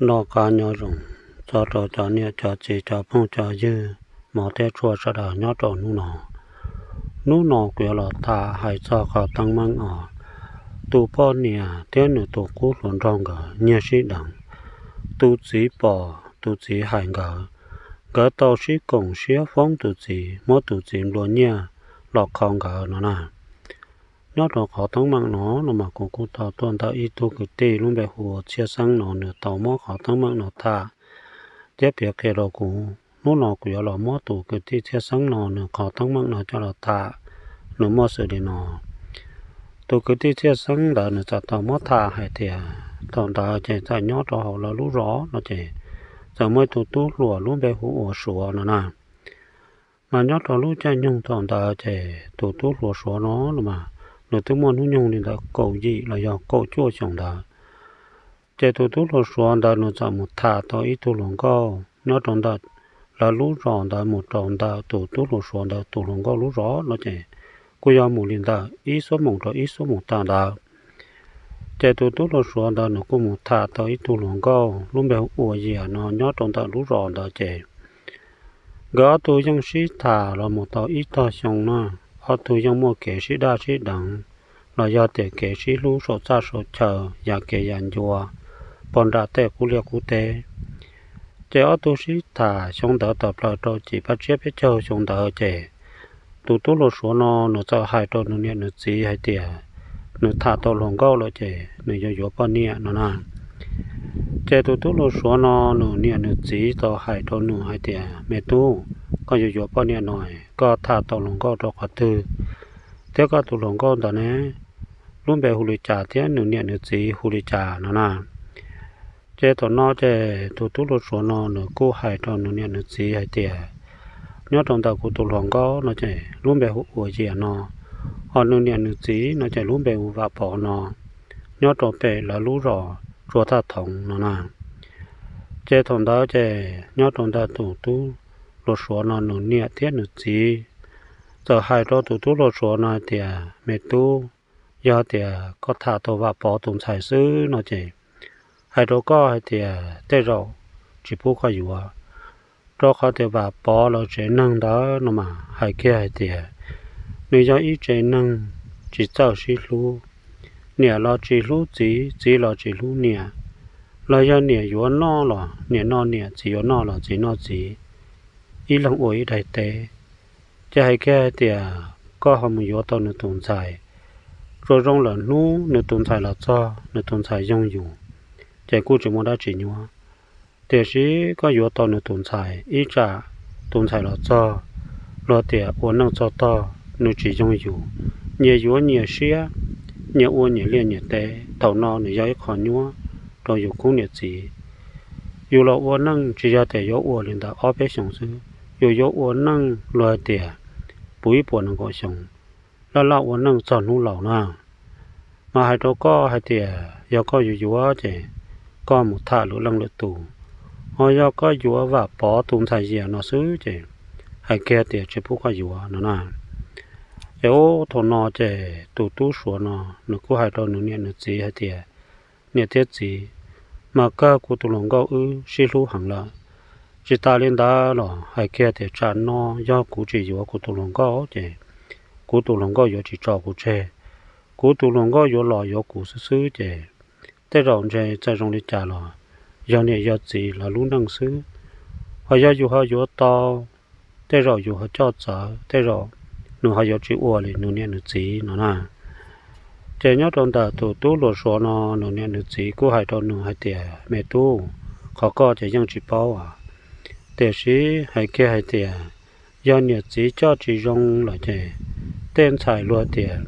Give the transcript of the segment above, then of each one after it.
Noj qab nyob zoo txog rau cov niam cov txiv cov phooj cov ywg, hmov thiab tshua sawv daws nyob rau hnub no. Hnub no kuv yuav los tham hais txog qhov teeb meem os, tus poj niam thiab nws tus qub hluas nraug nkawd nyiag sib deev. Tus txiv pom tus txiv hais nkawd, nkawd tau sib koom siab foob tus txiv, muab tus txiv nplua nyiaj los kho nkawd no na. Nyob rau qhov teeb meem no no mas kuv kuj tau tuaj ntawm ib tug kwv tij lub npe hu ua Txhiaj Xeeb no, nws tau muab qhov teeb meem no tham thiab piav qhia rau kuv. Hnub no kuv yuav los muab tus kwv tij Txhiaj Xeeb no nws qhov teeb meem no coj los tham. Nws muaj xws li no. Tus kwv tij Txhiaj Xeeb ntawd nws txawm tau muab tham hais tias thaum ntawd ces txawm nyob rau hauv lawv lub zos no ces txawm muaj ib tug tub hluas lub npe hu ua Suav no na. Mas nyob rau lub caij nyoog thaum ntawd ces tus tub hluas Suav no los mas nws twb muaj hnub nyoog li ntawm kaum yim los yog kaum cuaj xyoos ntawd. Ces tus tub hluas Suav ntawd nws txawm mus tham tau ib tug hluas nkauj nyob rau ntawm lawv lub zos ntawd mus rau ntawm tus tub hluas Suav ntawd tus hluas nkauj lub zos no ces kuj yog mus li ntawm ib xuab moos rau ib xuab moos tag ntawd. Ces tus tub hluas Suav ntawd nws kuj mus tham tau ib tug hluas nkauj lub npe hu ua Yias no nyob rau ntawm lub zos ntawd ces nkawd ob tug yeej sib tham los mus tau ib tog xyoo no, ob tug yeej muaj kev sib daj sib deev los yog tias kev sib hlub saum txaj saum chaw, yam kev yam ncua, pog nram tej qub liaj qub teb. Ces ob tug sib tham xyoo ntawd tawm plaws rau cim paj tsiab peb caug xyoo ntawd ces tus tub hluas Suav no nws txawm hais rau nws niam nws txiv hais tias nws tham tau hluas nkauj lawm ces nws yuav yuav poj niam no na. Ces tus tub hluas Suav no nws niam nws txiv tau hais rau nws hais tias, me tub, koj yuav yuav poj niam no, koj tham tau hluas nkauj rau qhov twg, thiab koj tus hluas nkauj ntawd ne, lub npe hu li cas thiab nws niam nws txiv hu li cas no na. Ces thaum no ces tus tub hluas Suav no nws kuj hais rau nws niam nws txiv hais tias, nyob rau ntawm kuv tus hluas nkauj no ces lub npe hu ua Yias no, ho nws niam nws txiv no ces lub npe hu Vam Pov no, nyob rau pem lawv lub zos Tsua Thaj Thoov no na. Ces thaum ntawd ces nyob rau ntawm tus tub hluas Suav no nws niam thiab nws txiv txawm hais rau tus tub hluas Suav no hais tias, me tub, yog tias koj tham tau Vam Pov tus ntxhais xwb no ces hais rau koj hais tias tej zaum tsis pub koj yuav, rau qhov tias Vam Pov lawv tsev neeg ntawd no mas hais kiag hais tias nws yog ib tsev neeg tsis txawj sib hlub, niam los tsis hlub txiv, txiv los tsis hlub niam, los yog niam yuav noj los niam noj niam, txiv yuav noj los txiv noj txiv, ib leeg ua ib daim teb. Ces hais kiag hais tias koj ho mus yuav tau nws tus ntxhais, tsuas zoo lawm hnub nws tus ntxhais los txog, nws tus ntxhais yoog yus, ces kuj tsis muaj dab tsi nyuaj. Tiam sis koj yuav tau nws tus ntxhais ib tsam tus ntxhais los txog, luag tias ua neej txog tog nws tsis yoog yus, nyias yuav nyias siab, nyias ua nyias liaj nyias teb, thaum no nws yog ib qho nyuaj rau yus khub niam txiv. Yus los ua neej tsis yog tias yuav ua li ntawd ob peb xyoos xwb, yus yuav ua neej luag tias puv ib puas nees nkaum xyoo, laj laj ua neej txog hnub laus na. Mas hais rau koj hais tias yog koj yuav yuav ces koj mus tham lwm leej lwm tus, ho yog koj yuav Vam Pov tus ntxhais Yias no xwb ces hais kiag tias tsis pub koj yuav no na. Ces ub thaum no ces tus tub Suav no nws kuj hais rau nws niam nws txiv hais tias, niam thiab txiv, mas kawg kuv tus hluas nkauj wb sib hlub heev lawm. Tsis tas li ntawd los hais kiag tias tsam no yog kuv tsis yuav kuv tus hluas nkauj ces kuv tus hluas nkauj yuav tsis tso kuv tseg. Kuv tus hluas nkauj yuav los yuav kuv xwb xwb ces tej zaum ntshe txawm zoo li cas los yog niam yog txiv lawv lub neej xwb. Ho yog yus ho yuav tau, tej zaum yus ho coj txawv, tej zaum nws ho yuav tsis ua li nws niam nws txiv no na. Ces nyob rau ntawm tus tub hluas Suav no nws niam nws txiv kuj hais rau nws hais tias, me tub, qhov koj ces yeej tsis paub as, tiam sis hais kiag hais tias yog niam txiv coj tsis zoo lawm ces tej ntxhais luag tias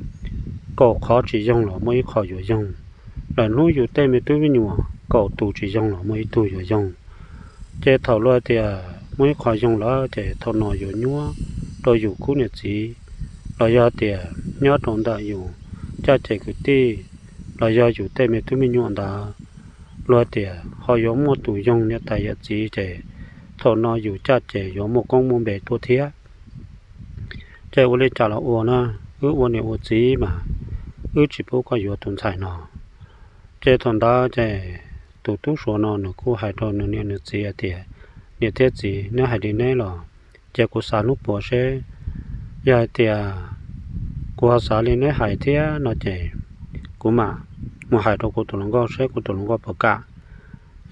kaum qhov tsis yoog los muaj ib qho yuav yoog. Lawm hnub yus tej me tub me nyuam kaum tus tsis yoog los muaj ib tug yuav yoog. Ces thaum luag tias muaj ib qho yoog lawm ces thaum no yuav nyuaj rau yus khub niam txiv, los yog tias nyob rau ntawm yus caj ces kwv tij, los yog yus tej me tub me nyuam ntawd, luag tias ho yuav muaj tus yoog niam tais yawm txiv ces thaum no yus caj ces yuav muaj koob muaj npe tuaj thiab. Ces ua li cas los ua na, wb ua niam ua txiv mas wb tsis pub koj yuav tus ntxhais no. Ces thaum ntawd ces tus tub suav no nws kuj hais rau nws niam nws txiv hais tias, niam thiab txiv, neb hais li neb los ces kuv xav hnub puav seb, yog hais tias kuv ho xav li neb hais thiab no ces kuv mam mus hais rau kuv tus hluas nkauj seb kuv tus hluas nkauj puas kam.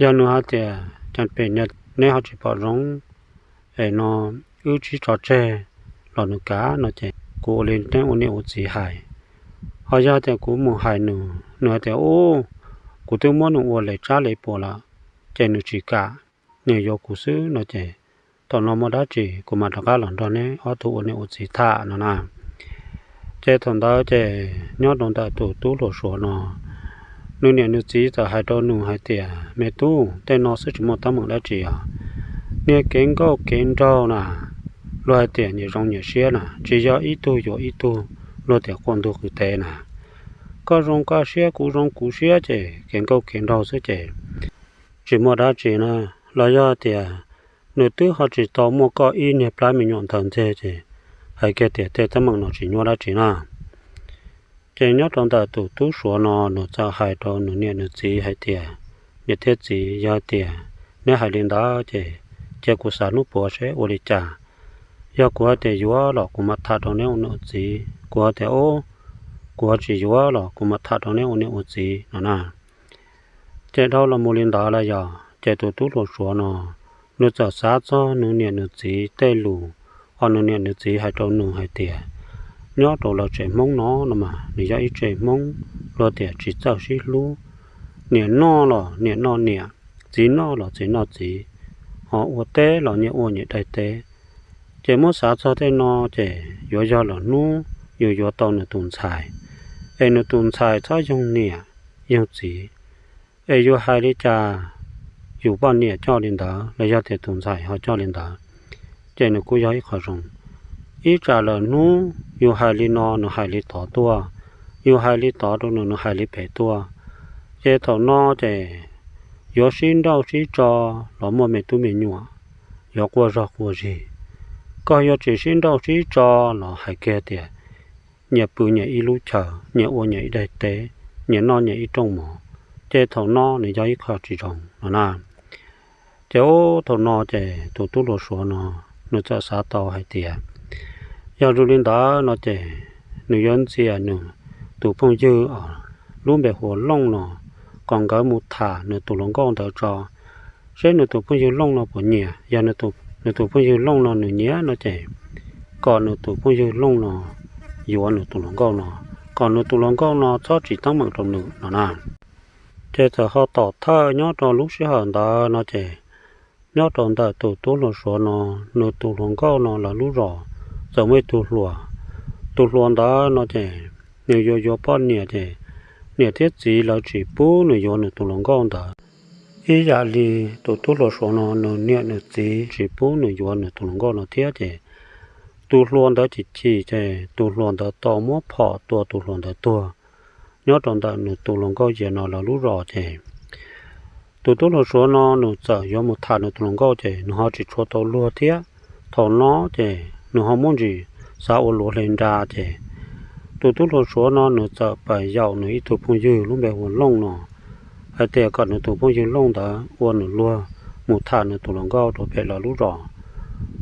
Yog nws hais tias cas pem neb ho tsis pom zoo es no wb sib tso tseg los nws kam no ces kuv ua li neb ua niam ua txiv hais. Ho yog tias kuv mus hais nws, nws hais tias ub, kuv twb muab nws ua li tsab li puas lawm ces nws tsis kam, nws yuav kuv xwb no ces thaum no muaj dab tsi kuv mam rov qab los nrog neb ob tug ua niam ua txiv tham no na. Ces thaum ntawd ces nyob rau ntawm tus tub hluas suav no, nws niam nws txiv txawm hais rau nws hais tias, me tub, tej no xwb tsis muaj teeb meem dab tsi os. Niag kev nkauj kev nraug na, luag hais tias nyias zoo nyias siab na, tsis yog ib tug yuav ib tug, luag tias quaj ntug qw tev na. Koj zoo koj siab, kuv zoo kuv siab ces kev nkauj kev nraug xwb ces tsis muaj dab tsi na. Los yog tias nws twb ho tsis tau muaj koj ib niag plab me nyuam ntawd ntxiv ces hais kiag tias tej teeb meem no tsis nyuaj dab tsi na. Ces nyob rau ntawm tus tub suav no nws txawm hais rau nws niam nws txiv hais tias, niam thiab txiv, yog tias neb hais li ntawd ces cia kuv xav hnub puav seb ua li cas. Yog kuv hais tias yuav los kuv mam tham rau neb ua niam ua txiv, kuv hais tias ub, kuv ho tsis yuav los kuv mam tham rau neb ua niam ua txiv no na. Ces dhau los mus li ntawd los yog ces tus tub hluas suav no nws txawm xav txog nws niam nws txiv tej lus, ho nws niam nws txiv hais rau nws hais tias, nyob rau lawv tsev Hmoob no no mas nws yog ib tsev Hmoob luag tias tsis txawj sib hlub, niam noj los niam noj niam, txiv noj los txiv noj txiv, ho ua teb los nyias ua nyias daim teb. Ces muab xav txog tej no ces yuav yog lwm hnub yus yuav tau nws tus ntxhais, es nws tus ntxhais txhob yoog niam yoog txiv, es yus hais li cas yus poj niam coj li ntawd los yog tias tus ntxhais ho coj li ntawd, ces nws kuj yog ib qho zoo. Ib tsam lwm hnub yus hais li no nws hais li tod tuaj, yus hais li tod rau nws nws hais li pem tuaj, ces thaum no ces yuav sib nrauj sib tso los muaj me tub me nyuam, yuav quaj zog quaj zig. Koj yuav tsis sib nrauj sib tso los hais kiag tias nyias pw nyias ib lub chaw, nyias ua nyias ib daim teb, nyias noj nyias ib rooj mov, ces thaum no nws yog ib qho tsis zoo no na. Ces ub thaum no ces tus tub hluas suav no nws txawm xav tau hais tias yog zoo li ntawd no ces nws yuav ntxias nws tus phooj ywg lub npe hu ua Looj no, kom nkawd mus tham nws tus hluas nkauj ntawd tso, seb nws tus phooj ywg Looj no puas nyiam. Yog nws tus phooj ywg Looj no nws nyiam no ces kom nws tus phooj ywg Looj no yuav nws tus hluas nkauj no, kom nws tus hluas nkauj no txhob tsis teeb meem rau nws no na. Ces txawm ho tom thawj nyob rau lub sij hawm ntawd no ces nyob rau ntawm tus tub hluas suav no, nws tus hluas nkauj no lawv lub zos txawm muaj ib tug hluas. Tus hluas ntawd no ces nws yuav yuav poj niam ces niam thiab txiv lawv tsis pub nws yuav nws tus hluas nkauj ntawd, ib yam li tus tub hluas suav no nws niam nws txiv tsis pub nws yuav nws tus hluas nkauj no thiab ces tus hluas ntawd chim chim ces tus hluas ntawd tau muab phom tua tus hluas ntawd tuag nyob rau ntawm nws tus hluas nkauj Yias no lawv lub zos ces tus tub hluas suav no nws txawm yuav mus tham nws tus hluas nkauj ces nws ho tsis tshua tau luag thiab. Thaum no ces nws ho muaj ntsis xav ua luav hli nra ces tus tub hluas suav no nws txawm pais yaum nws ib tug phooj ywg lub npe hu ua Looj no hais tias kom nws tus phooj ywg Looj ntawd ua nws luag mus tham nws tus hluas nkauj rau pem lawv lub zos,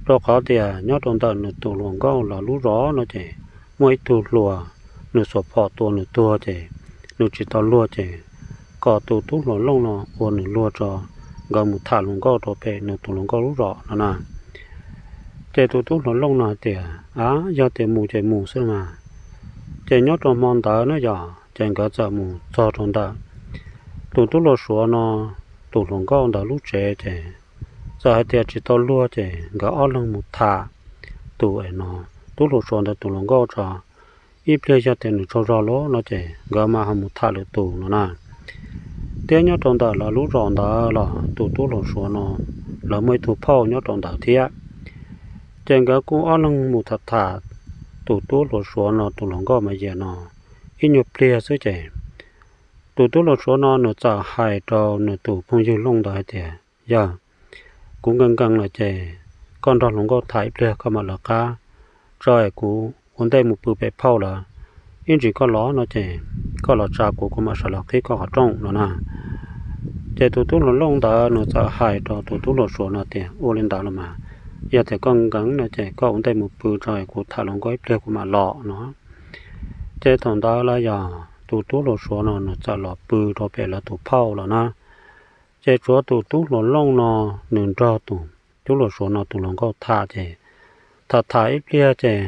rau qhov tias nyob rau ntawm nws tus hluas nkauj lawv lub zos no ces muaj ib tug hluas nws xuas phom tua nws tuag ces nws tsis tau luag ces kom tus tub hluas Looj no ua nws luag tso, nkawd mus tham hluas nkauj rau pem nws tus hluas nkauj lub zos no na. Ces tus tub hluas Looj no hais tias, a, yog tias mus ces mus xwb mas. Ces nyob rau hmo ntawd na yog ces nkawd txawm mus txog rau ntawm tus tub hluas suav no tus hluas nkauj ntawd lub tsev ces txawm hais tias tsis tau luag ces nkawd ob leeg mus tham tus no, tub hluas suav ntawd tus hluas nkauj tso, ib pliag yog tias nws tsaug zog lawm no ces nkawd mam ho mus tham lwm tus no na. Thiab nyob rau ntawm lawv lub zos ntawd los tus tub hluas suav no lawv muaj ib tug phauj nyob rau ntawd thiab. Ces nkawd kuj ob leeg mus tham tham tus tub hluas suav no tus hluas nkauj Mas Yias no ib nyuag pliag xwb ces tus tub hluas suav no nws txawm hais rau nws tus phooj ywg Looj ntawd hais tias, yog, kuv nkees nkees lawm ces koj nrog hluas nkauj tham ib pliag koj mam lawv qab tso es kuv ua ntej mus pw pem phauj lawm. Ib ntsis koj los no ces koj los tsa kuv, kuv mam sawv los qhib koj qhov rooj no na. Ces tus tub hluas Looj ntawd nws txawm hais rau tus tub hluas Suav no tias, Ua li ntawd los mas, yog tias koj nkees no ces koj ua ntej mus pw tso, kuv tham hluas nkauj ib pliag kuv mam los no. Ces thaum ntawd los yog tus tub hluas Suav no nws txawm los pw rau pem lawv tus phauj lawm na. Ces tshuav tus tub hluas Looj no nws nrog tus tub hluas Suav no tus hluas nkauj tham ces tham tham ib pliag ces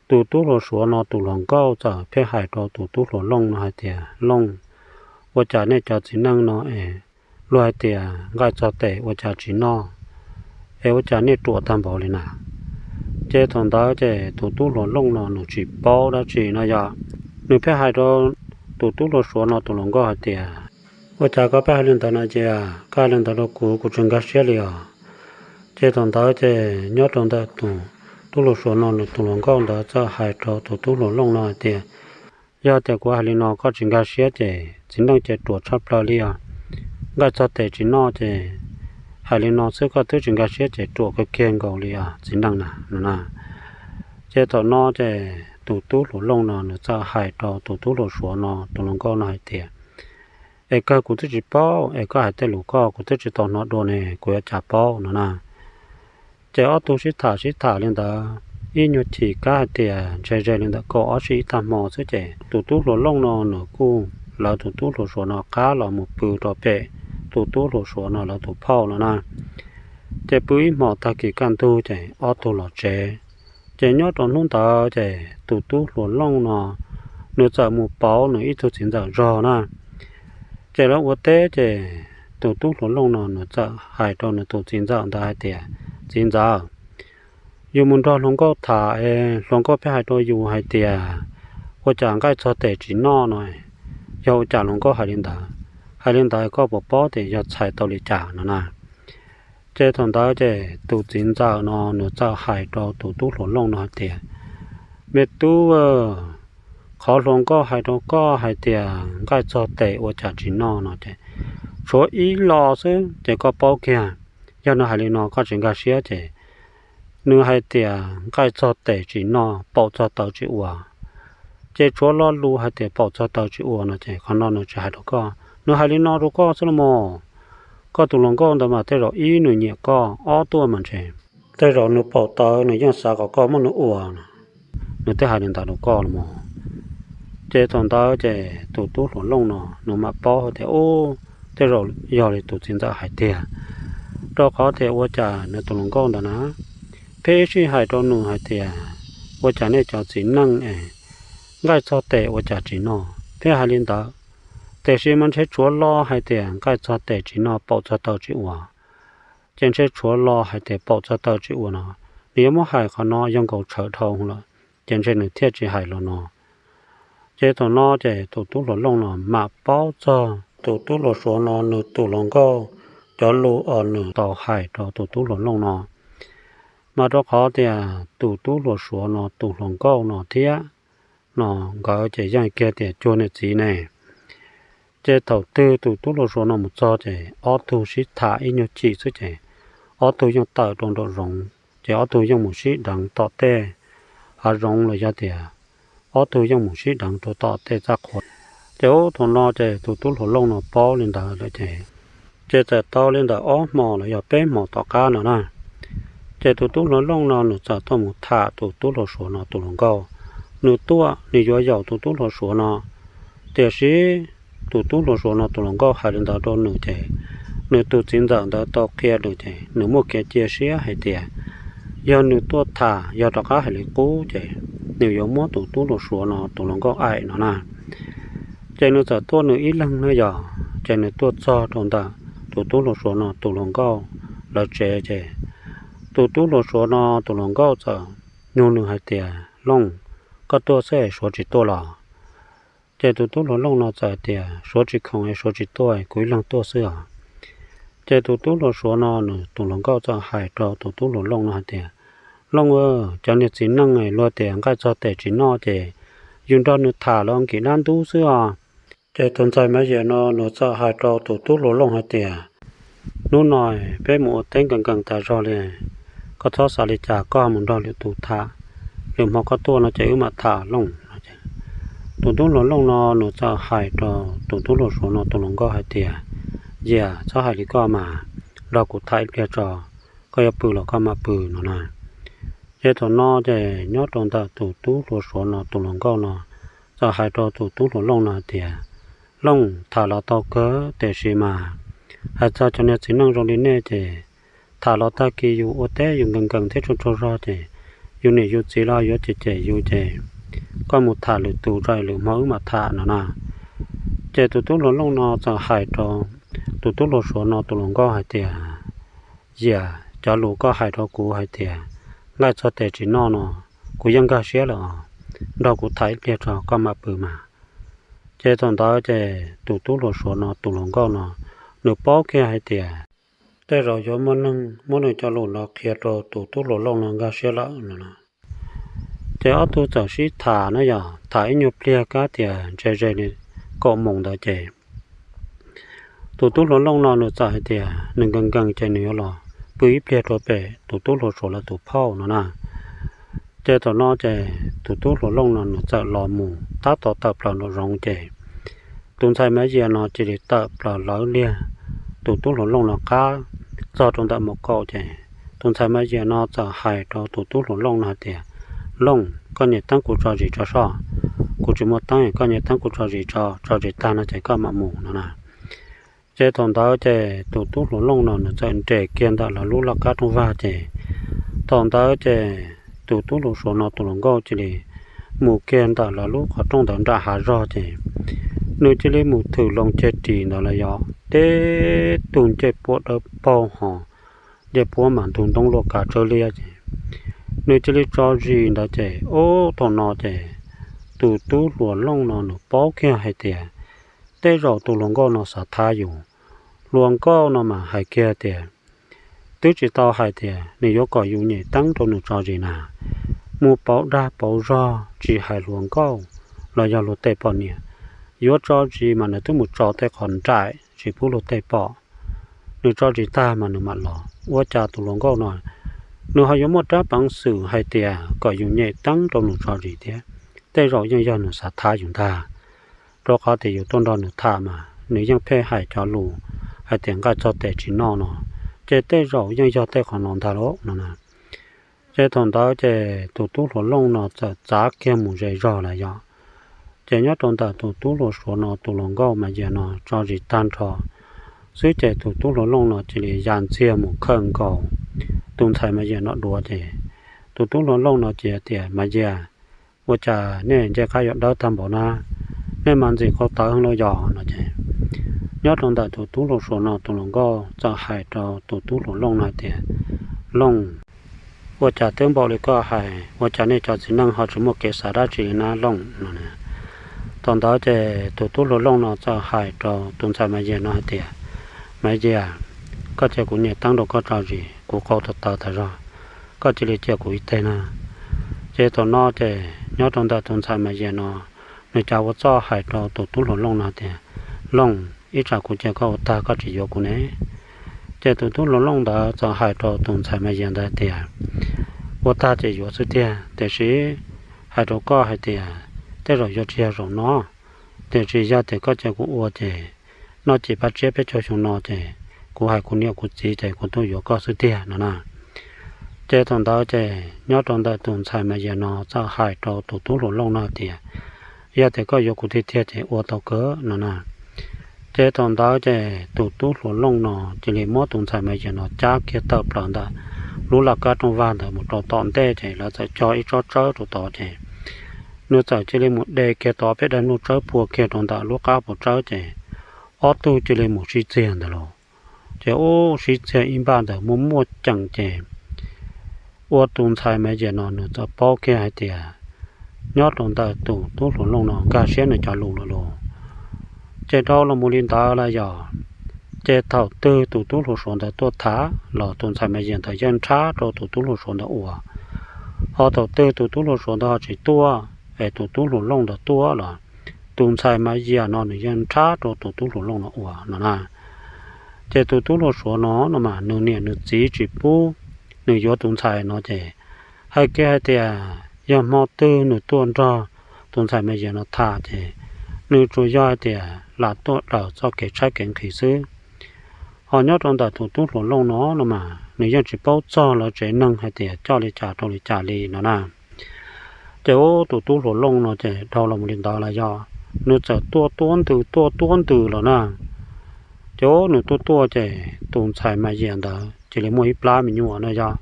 tus tub hluas Suav no tus hluas nkauj txawm pheej hais rau tus tub hluas Looj no hais tias, Looj, ua cas nej cov txiv neej no es luag hais tias nqaij txog tes ua cas tsis noj, es ua cas nej ruam tag npaum li na? Ces thaum ntawd ces tus tub hluas Looj no nws tsis paub dab tsi no yog, nws pheej hais rau tus tub hluas Suav no tus hluas nkauj hais tias, Ua cas koj pheej hais li ntawd no, ces koj hais li ntawd rau kuv, kuv tsis nkag siab li os. Ces thaum ntawd ces nyob rau ntawm tus tub hluas Suav no nws tus hluas nkauj ntawd txawm hais rau tus tub hluas Looj no hais tias, Yog tias kuv hais li no koj tsis nkag siab ces txiv neej ces ruam tshaj plaws li os. Nqaij txog tes tsis noj ces hais li no xwb koj twb tsis nkag siab ces ruam kawg kiag nkaus li os txiv neej na no na. Ces thaum no ces tus tub hluas Looj no nws txawm hais rau tus tub hluas Suav no tus hluas nkauj no hais tias, Es kawg kuv twb tsis paub, es koj hais tej lus koj kuv twb tsis tau hnov dua ne, kuv yuav cas paub no na. Ces ob tug sib tham sib tham li ntawd ib nyuag chim kab hais tias ntshe ze li ntawm kaum ob sij ib tag hmo xwb ces tus tub hluas Looj no nws kuj lawv tus tub hluas Suav no qab los mus pw rau pem tus tub hluas Suav no lawv tus phauj no na. Ces pw ib hmos tag kis kaj ntug ces ob tug los tsev. Ces nyob rau hnub ntawd ces tus tub hluas Looj no nws txawm mus pauv nws ib tug txiv ntxawm zog na. Ces lawv ua teb ces tus tub hluas Looj no nws txawm hais rau nws tus txiv ntxawm ntawd hais tias, Txiv ntxawm, yus mus nrog hluas nkauj tham es hluas nkauj pheej hais rau yus hais tias ua cas nqaij txog tes tsis noj no, yog ua cas hluas nkauj hais li ntawd? Hais li ntawd koj puas paub tias yog txhais tau li cas no na? Ces thaum ntawd ces tus txiv ntxawm no nws txawm hais rau tus tub hluas Looj no hais tias, Me tub, qhov hluas nkauj hais rau koj hais tias nqaij txog tes ua cas tsis noj no ces tshuav ib lo xwb ces koj paub kiag. Yog nws hais li no koj tsis nkag siab ces nws hais tias nqaij txog tes tsis noj, paum txog taw tsis ua. Ces tshuav lo lus hais tias paum txog taw tsis ua no ces qhov no nws tsis hais rau koj, nws hais li no rau koj xwb los mas. Koj tus hluas nkauj ntawd mas tej zaum ib nws nyiam koj, ob tuaj mas ntshe tej zaum nws paum taw nws yeej xav kom koj muab nws ua, nws thiaj hais li ntawd rau koj los mas. Ces thaum ntawd ces tus tub hluas Looj no nws mam paub hais tias, Ub, tej zaum yog li tus txiv ntxawm hais tiag, rau qhov tias ua cas nws tus hluas nkauj ntawd na pheej ib sij hais rau nws hais tias, Ua cas nej cov txiv neej es nqaij txog tes ua cas tsis noj? Pheej hais li ntawd. Tiam sis mas ntshe tshuav lo hais tias nqaij txog tes tsis noj, paum txog taw tsis ua. Ces ntshe tshuav lo hais tias paum txog taw tsis ua no, nws yuav muab hais qhov no yog nkaus tshawv dhau lawm, ces ntshe nws thiaj tsis hais lo no. Ces thaum no ces tus tub hluas Looj no mam paub txog tus tub hluas Suav no nws tus hluas nkauj cov lus uas nws tau hais rau tus tub hluas Looj no. Mas rau qhov tias tus tub hluas Suav no tus hluas nkauj no thiab no nkawd ces yeej kiag tias cuag niam txiv ne. Ces thaum twg tus tub hluas Suav no mus txog ces ob tug sib tham ib nyuag chim xwb ces ob tug yeej tawm rau nraum zoov, ces ob tug yeej mus sib deev tom tej hav zoov los yog tias ob tug yeej mus sib deev rau tom tej txaj qhua. Ces ub thaum no ces tus tub hluas Looj no paub li ntawd lawm ces, ces txawm tau li ntawm ob hmos los yog peb hmos tom qab no na, ces tus tub hluas Looj no nws txawm tuaj mus tham tus tub hluas Suav no tus hluas nkauj. Nws tuaj nws yuav yaum tus tub hluas Suav no, tiam sis tus tub hluas Suav no tus hluas nkauj hais li ntawd rau nws ces nws tus txiv ntxawm ntawd tau qhia nws ces nws muaj kev cia siab hais tias yog nws tuaj tham yog rov qab hais li qub ces nws yuav muab tus tub hluas Suav no tus hluas nkauj aim no na. Ces nws txawm tuaj nws ib leeg na yog, ces nws tuaj txog rau ntawm tus tub hluas Suav no tus hluas nkauj lawv tsev ces tus tub hluas Suav no tus hluas nkauj txawm nug nws hais tias, Looj, koj tuaj xwb es Suav tsis tuaj los? Ces tus tub hluas Looj no txawm tias, Suav tsis khoom es Suav tsis tuaj, kuv ib leeg tuaj xwb os. Ces tus tub hluas Suav no nws tus hluas nkauj txawm hais rau tus tub hluas Looj no hais tias, Looj, cov niag txiv neej luag tias nqaij txog tes tsis noj ces yus nrog nws tham los nkim dab ntub xwb os. Ces tus ntxhais Maiv Yam no nws txawm hais rau tus tub hluas Looj hais tias, Hnub no peb mus ua teb nkees nkees tas zog li, koj txhob xav li cas, koj mus nrog lwm tus tham, lwm hmo koj tuaj no ces wb mam tham Looj. Tus tub hluas Looj no nws txawm hais rau tus tub hluas Suav no tus hluas nkauj hais tias, Yias, txhob hais li koj mas, nrog kuv tham ib pliag tso, koj yuav pw los koj mam pw no na. Ces thaum no ces nyob rau ntawm tus tub hluas Suav no tus hluas nkauj no txawm hais rau tus tub hluas Looj no hais tias, Looj, tham los tau kawg tiam sis mas hais txog cov niag txiv neej zoo li nej ces tham los tag kis yus ua teb yus nkees nkees thiab tsaug tsaug zog ces yus niam yus txiv los yuav cem cem yus ces koj mus tham lwm tus tso, lwm hmo wb mam tham no na. Ces tus tub hluas Looj no txawm hais rau tus tub hluas Suav no tus hluas nkauj hais tias, Yias, cov lus koj hais rau kuv hais tias nqaij txog tes tsis noj no, kuv yeej nkag siab lawm os, nrog kuv tham ib pliag tso koj mam pw mas. Ces thaum ntawd ces tus tub hluas Suav no tus hluas nkauj no nws paub kiag hais tias tej zaum yuav muaj neeg muab nws cov lus no qhia rau tus tub hluas Looj no nkag siab lawm no. Ces ob tug txawm sib tham na yog tham ib nyuag pliag kab tias ntshe ze li kaum moos ntawd ces tus tub hluas Looj no nws txawm hais tias nws nkees nkees ces nws yuav los pw ib pliag rau pem tus tub hluas Suav lawv tus phauj no na. Ces thaum no ces tus tub hluas Looj no nws txawm los mus tab tom tawm plaws nraum zoov ces tus ntxhais Maiv Yias no cia li tawm plaws lawv liag tus tub hluas Looj no qab txog rau ntawm mus kaum ces tus ntxhais Maiv Yias no txawm hais rau tus tub hluas Looj no hais tias, Looj, koj nyem teeb kuv tso zis tso soj, kuv tsis muaj teeb, koj nyem teeb kuv tso zis tso, tso zis tag no ces koj mam mus no na. Ces thaum ntawd ces tus tub hluas Looj no nws txawm nres kiag ntawm lawv lub laj kab rooj vag ces thaum ntawd ces tus tub hluas Suav no tus hluas nkauj cia li mus kiag ntawm lawv lub qhov rooj ntawd nram hav zog ces nws cia li mus thwm loo ceg ris ntawd los yog teb tug ncej puab dawb paug ho ncej puab mas ntug ntoob luaj kav tsawg liab ces nws cia li tso zis ntawd ces ub thaum no ces tus tub hluas Looj no nws paub kiag hais tias tej zaum tus hluas nkauj no xav thab yus. Hluas nkauj no mas hais kiag tias twb tsis tau hais tias nws yuav kom yus nyem teeb rau nws tso zis na, mus pauv dag pauv zog tsis hais hluas nkauj los yog luag tej poj niam, yuav tso zis mas nws twb mus tso tej qhov nraim tsis pub luag tej pom. Nws tso zis tag mas nws mam los, ua cas tus hluas nkauj no nws ho yuav muaj rab peev xwm hais tias kom yus nyem teeb rau nws tso zis thiab? Tej zaum yeej yog nws xav thab yus ntag, rau qhov tias yus tuaj nrog nws tham mas nws yeej pheej hais cov lus hais tias nqaij txog tes tsis noj no, ces tej zaum yeej yog tej qhov no ntag lauj no na. Ces thaum ntawd ces tus tub hluas Looj no txawm txav kiag mus ze zog lawm yog. Ces nyob rau ntawm tus tub hluas Suav no tus hluas nkauj Maiv Yias no tso zis tag nrho xwb ces tus tub hluas Looj no cia li ya ntxiag mus khawm nkaus tus ntxhais Maiv Yias no duav ces tus tub hluas Looj no ces tias, Maiv Yias, ua cas nej ncej qab yuav dawb tag npaum na? Nej mas ntxim qau tawv heev lauj yog no ces nyob rau ntawm tus tub hluas Suav no tus hluas nkauj txawm hais rau tus tub hluas Looj no hais tias, Looj, ua cas twb npaum li koj hais, ua cas nej cov txiv neej ho tsis muaj kev xav dab tsi li na Looj no. Thaum ntawd ces tus tub hluas Looj no txawm hais rau tus ntxhais Maiv Yias no hais tias, Maiv Yias, koj cia kuv nyem teeb rau koj tso zis, kuv qau tawv tawv tas zog, koj cia li cia kuv ib teg na. Ces thaum no ces nyob rau ntawm tus ntxhais Maiv Yias no nws cas ua txuj hais rau tus tub hluas Looj no tias, Looj, ib tsam kuv cia koj ua tag koj tsis yuav kuv ne? Ces tus tub hluas Looj ntawd txawm hais rau tus ntxhais Maiv Yias ntawd tias, Ua tag ces yuav xwb tiag, tiam sis hais rau koj hais tias tej zaum yuav tsis yog zaum no, tiam sis yog tias koj cia kuv ua ces noj ces paj tsiab peb caug xyoo no ces kuv hais kuv niam kuv txiv ces kuv tuaj yuav koj xwb tiag no na. Ces thaum ntawd ces nyob rau ntawm tus ntxhais Maiv Yias no txawm hais rau tus tub hluas Looj no tias, Yog tias koj yuav kuv tiag tiag ces ua tau kawg no na. Ces thaum ntawd ces tus tub hluas Looj no cia li muab tus ntxhais Maiv Yias no cab kiag tawm plaws ntawm lub laj kab rooj vag ntawd mus rau tom ntej ces lawv txawm cog ib tsob tsawb rau tod ces nws txawm cia li mus de kiag tod peb daim nplooj tsawb phua kiag rau ntawm lub qab puas tsawb ces ob tug cia li mus sib txiag ntawd lauj. Ces ub sib txiag ib npaj ntawd muaj muaj ceem ces ua tus ntxhais Maiv Yias no nws txawm paub kiag hais tias nyob rau ntawm tus tub hluas Looj no nkag siab nws cov lus lawm lauj. Ces dhau los mus li ntawd lawm yog, ces thaum twg tus tub hluas Suav ntawd tuaj tham los tus ntxhais Maiv Yias ntawd yeej nrhab rau tus tub hluas Suav ntawd ua, ho thaum twg tus tub hluas Suav ntawd ho tsis tuaj es tus tub hluas Looj ntawd tuaj los tus ntxhais Maiv Yias no nws yeej nrhab rau tus tub hluas Looj no ua no na. Ces tus tub hluas Suav no no mas nws niam nws txiv tsis pub nws yuav tus ntxhais no ces hais kiag hais tias yog hmo twg nws tuaj nrog tus ntxhais Maiv Yias no tham ces nws tsuas yog hais tias lam tuaj daws txoj kev tshaib kev nqhis xwb. Ho nyob rau ntawm tus tub hluas Looj no no mas nws yeej tsis paub txog lawv tsev neeg hais tias coj li cas rau li cas li no na. Ces ub, tus tub hluas Looj no ces dhau los mus li ntawd los yog nws txawm tuaj tuab ntws tuaj tuab ntws los na. Ces ub, nws tuaj tuaj ces tus ntxhais Maiv Yias ntawd cia li muaj ib plab me nyuam no yog.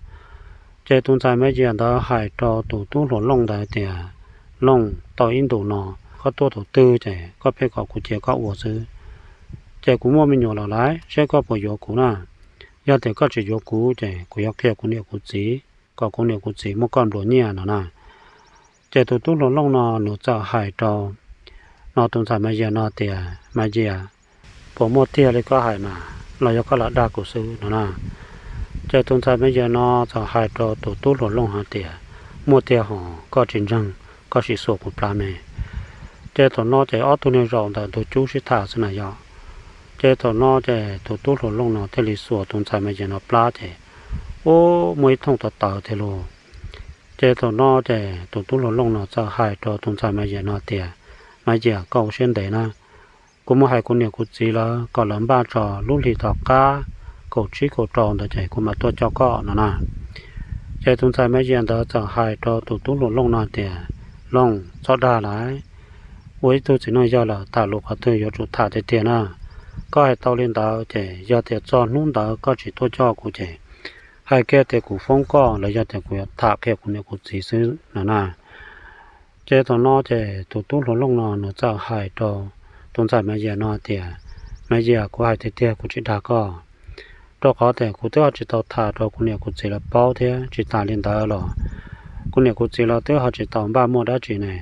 Ces tus ntxhais Maiv Yias ntawd hais rau tus tub hluas Looj ntawd tias, Looj, tau ib ntus no koj tuaj thaum twg ces koj pheej kom kuv cia koj ua xwb. Ces kuv muaj me nyuam lawm lauj, seb koj puas yuav kuv na. Yog tias koj tsis yuav kuv ces kuv yuav qhia kuv niam kuv txiv kom kuv niam kuv txiv muab koj nplua nyiaj no na. Ces tus tub hluas Looj no nws txawm hais rau no tus ntxhais Maiv Yias no tias, Maiv Yias, puas muaj tiag li koj hais mas los yog koj lam dag kuv xwb no na? Ces tus ntxhais Maiv Yias no txawm hais rau tus tub hluas Looj hais tias, Muaj tiag hos, koj tsis ntseeg, koj sim xuas kuv plab me. Ces thaum no ces ob tug niag zaum ntawm ntug cub sib tham xwb na yog. Ces thaum no ces tus tub hluas Looj no thiaj li xuas tus ntxhais Maiv Yias no plab ces ub, muaj ib thooj tawv tawv tiag lauj. Ces thaum no ces tus tub hluas Looj no txawm hais rau tus ntxhais Maiv Yias no tias, Maiv Yias, koj ua siab ntev na, kuv mus hais kuv niam kuv txiv lawv kom lawv npaj tso, lub hlis tom qab kaum tsib kaum rau ntawd ces kuv mam tuaj coj koj no na. Ces tus ntxhais Maiv Yias ntawd txawm hais rau tus tub hluas Looj no tias, Looj, txhob dag lawm, ua ib tug txiv neej yawg lawm tham lus qhov twg yuav tsum tham tiag tiag na. Koj hais tau li ntawd ces yog tias txog hnub ntawd koj tsis tuaj coj kuv ces hais kiag tias kuv foob koj los yog tias kuv yuav tham qhia kuv niam kuv txiv xwb no na. Ces thaum no ces tus tub hluas Looj no nws txawm hais rau tus ntxhais Maiv Yias no tias, Maiv Yias, kuv hais tiag tiag kuv tsis dag koj, rau qhov tias kuv twb ho tsis tau tham rau kuv niam kuv txiv lawv paub thiab tsis tas li ntawd los kuv niam kuv txiv lawv twb ho tsis tau npaj muaj dab tsi ne.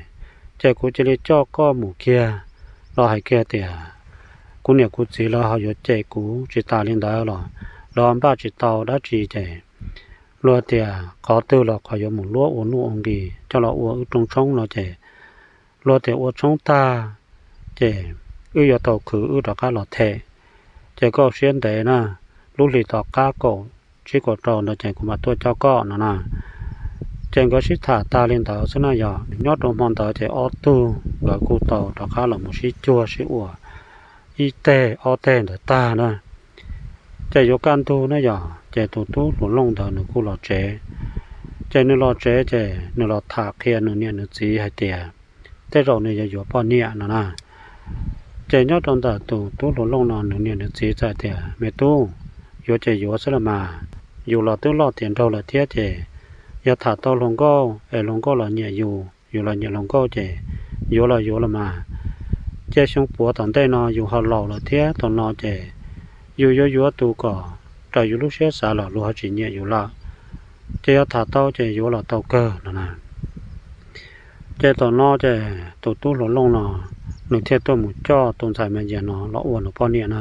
Ces kuv cia li coj koj mus kiag los hais kiag tias kuv niam kuv txiv lawv ho yuav cem kuv, tsis tas li ntawd los lawv npaj tsis tau dab tsi ces luag tias qhov twg los qhov yuav mus luab ua nuj ua nqis coj los ua wb rooj tshoob no ces luag tias ua tshoob tag ces wb yuav tau khwv wb rov qab los them. Ces koj siab ntev na, lub hlis tom qab kaum tsib kaum rau ntawd ces kuv mam tuaj coj koj no na. Ces nkawd sib tham tag li ntawd xwb na yog, nyob rau hmo ntawd ces ob tug nkawd kuj tau rov qab los mus sib cuag sib ua ib teg ob teg ntawd tag na. Ces yuav kaj ntug na yog, ces tus tub hluas Looj ntawd nws kuj los tsev. Ces nws los tsev ces nws los tham qhia nws niam nws txiv hais tias tej zaum nws yuav yuav poj niam no na. Ces nyob rau ntawm tus tub hluas Looj no nws niam nws txiv txawm tias, Me tub, yuav ces yuav xwb los mas, yus los twb loj tiav nraug lawm thiab ces yog tham tau hluas nkauj es hluas nkauj los nyiam yus, yus los nyiam hluas nkauj ces yuav los yuav los mas. Ces xyoo puav tom ntej no yus ho laus lawm thiab, thaum no ces yus yuav yuav tus kom raws yus lub siab xav los luag ho tsis nyiam yus lawm. Ces yog tham tau ces yuav los tau kawg no na. Ces thaum no ces tus tub hluas Looj no nws thiaj tuaj mus coj tus ntxhais Maiv Yias no los ua nws poj niam na.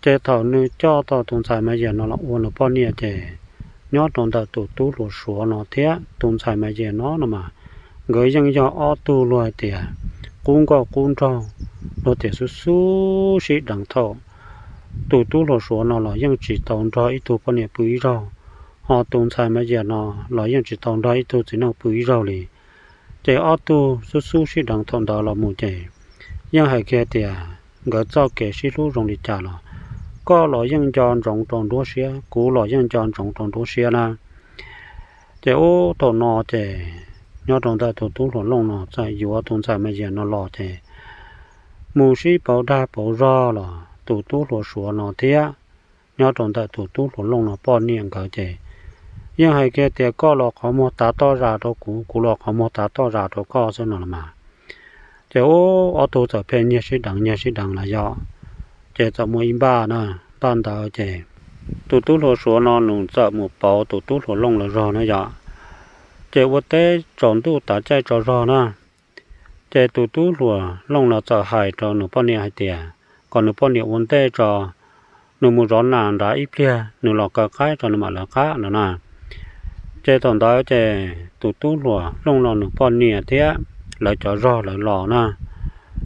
Ces thaum nws coj tau tus ntxhais Maiv Yias no los ua nws poj niam ces nyob rau ntawm tus tub hluas Suav no thiab tus ntxhais Maiv Yias no no mas nkawd yeej yog ob tug luag hais tias qub nkauj qub nraug, luag tias xub xub sib deev thaum tus tub hluas Suav no los yeej tsis tau nrog ib tug poj niam pw ib zaug, ho tus ntxhais Maiv Yias no los yeej tsis tau nrog ib tug txiv neej pw ib zaug li. Ces ob tug xub xub sib deev thaum ntawd los mus ces yeej hais kiag tias nkawd txoj kev sib hlub zoo li cas los koj los yeej nco ntsoov rau nruab siab, kuv los yeej nco ntsoov rau nruab siab na. Ces ub, thaum no ces nyob rau ntawm tus tub hluas Looj no txawm yuav tus ntxhais Maiv Yias no los ces mus sib pauv dag pauv zog los tus tub hluas Suav no thiab nyob rau ntawm tus tub hluas Looj no poj niam nkawd ces yeej hais kiag tias koj los qhov muag tav toj zas rau kuv, kuv los qhov muag tav toj zas rau koj xwb no los mas. Ces ub, ob tug txawm pheej nyiag sib deev nyiag sib deev los yog, ces txawm muaj ib npaj na, npaj ntawd ces tus tub hluas Suav no nws txawm mus pauv tus tub hluas Looj los zog na yog. Ces ua teb tsaus ntuj tav caij tsaus zog na, ces tus tub hluas Looj no txawm hais rau nws poj niam hais tias kom nws poj niam ua ntej tso, nws mus zov nas nrad ib pliag nws los kaw qaib tso nws mam lawv qab no na. Ces thaum ntawd ces tus tub hluas Looj no nws poj niam thiab lawv cov zog lawv los na.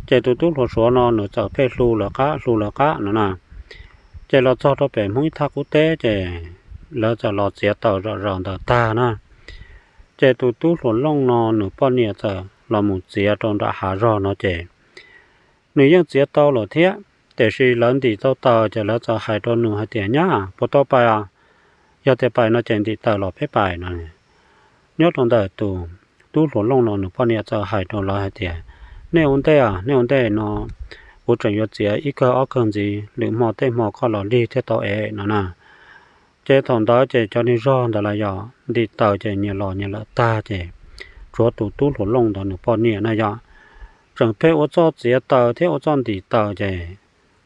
Ces tus tub hluas Suav no nws txawm pheej hlu lawv qab hlu lawv qab no na. Ces los txog rau pem Hmoob ib thaj qub teb ces lawv txawm los txiav taws zom zaws ntawd tag na. Ces tus tub hluas Looj no nws poj niam txawm los mus txiav rau nram hav zog no ces nws yeej txiav tau lawm thiab. Tiam sis lawv ntim tau taws ces lawv txawm hais rau nws hais tias, Nyab, puas tau pais? Yog tias pais no ces ntim taws los peb pais no. Nyob rau ntawm tus tub hluas looj no nws poj niam txawm hais rau lawv hais tias, Nej ua ntej, nej ua ntej no, kuv tseem yuav txiav ib kawg ob kawg ntxiv, lwm hmo tej hmo koj los lig thiaj tau es no na. Ces thaum ntawd ces cov niag zog ntawd los yog ntim taws ces nyias los nyias lawm tag ces tshuav tus tub hluas looj ntawd nws poj niam na yog tseem pheej ua txuj txiav taws thiab ua txuj ntim taws ces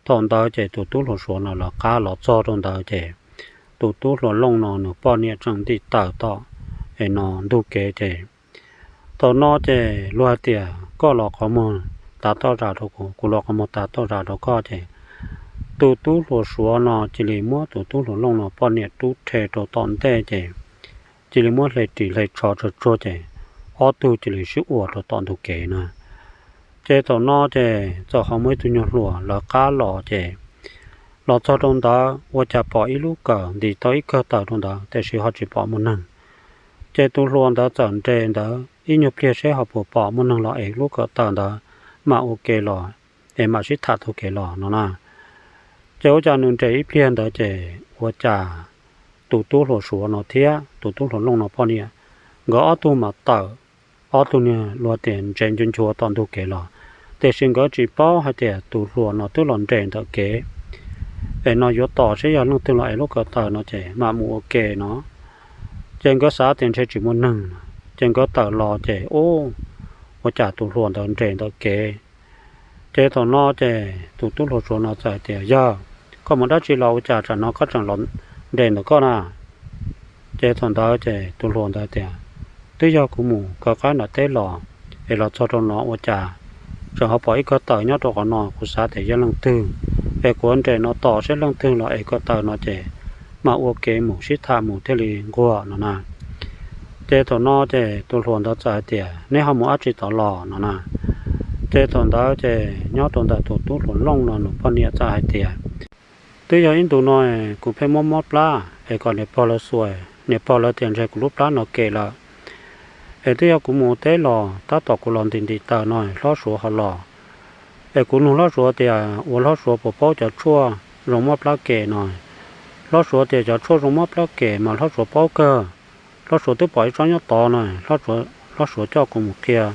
thaum ntawd ces tus tub hluas suav no lawv qab los txog rau ntawd ces tus tub hluas looj no nws poj niam tseem ntim taws tom es no ntug kev ces thaum no ces luag hais tias, Koj los qhov muag tav toj zam rau kuv, kuv los qhov muag tav toj zam rau koj. Ces tus tub hluas suav no cia li muab tus tub hluas looj no poj niam rub rhe rau tom ntej ces cia li muab hle ris hle tsho tsuag tsuag ces ob tug cia li sib ua rau tom ntug kev na. Ces thaum no ces txawm ho muaj ib tug nyuag hluas lawv qab los ces los txog rau ntawd ua cas pom ib lub kawm ntim tau ib kawg taws rau ntawd tiam sis ho tsis pom muaj neeg. Ces tus hluas ntawd txawm nres ntawd ib nyuag pliag seb ho puas pom muaj neeg los es lub kawm taws ntawd mam ua ke los es mam sib tham taug kev los no na. Ces ua cas nws nres ib pliag ntawd ces ua cas tus tub hluas suav no thiab tus tub hluas looj no poj niam nkawd ob tug mas tawm, ob tug niag luag tias ntsev nchuav nchuav tom ntug kev los, tiam sis nkawd tsis paub hais tias tus hluas no twb los nres ntawm kev es no yuav tos seb yog leej twg los es lub kawm taws no ces mam mus ua ke no. Ces nkawd xav tias ntshe tsis muaj neeg no ces nkawd tawm los ces ub, ua cas tus hluas ntawd nres ntawm kev. Ces thaum no ces tus tub hluas suav no txawm tias, Yawg, koj mus dab tsi los ua cas tsam no koj tseem los nres ntawm koj na? Ces thaum ntawd ces tus hluas ntawd tias, Twb yog kuv mus kaw qaib nram teb los es los txog rau no ua cas tseem ho pom ib kawg taws nyob rau qhov no, kuv xav tias yog leej twg es kuv nres no tos seb leej twg los es kawg taws no ces mam ua kev mus sib tham mus thiaj li nquag no na. Ces thaum no ces tus hluas ntawd txawm hais tias, Neb ho mus dab tsi tod los no na? Ces thaum ntawd ces nyob rau ntawm tus tub hluas looj no nws poj niam txawm hais tias, Twb yog ib ntus no kuv pheej mob mob plab es kom niam pog lawv xuas, niam pog lawv tias ntshe kuv lub plab no kem lawm. Es twb yog kuv mus ua teb los tab tom kuv los ntim ntim taws no hlob suav ho los. Es kuv nug hlob suav tias ua hlob suav puas paub cov tshuaj zoo mob plab kem no. Hlob suav tias cov tshuaj zoo mob plab kem mas hlob suav paub kawg. Hlob suav twb pom ib tsob nyob tod no, hlob suav coj kuv mus qhia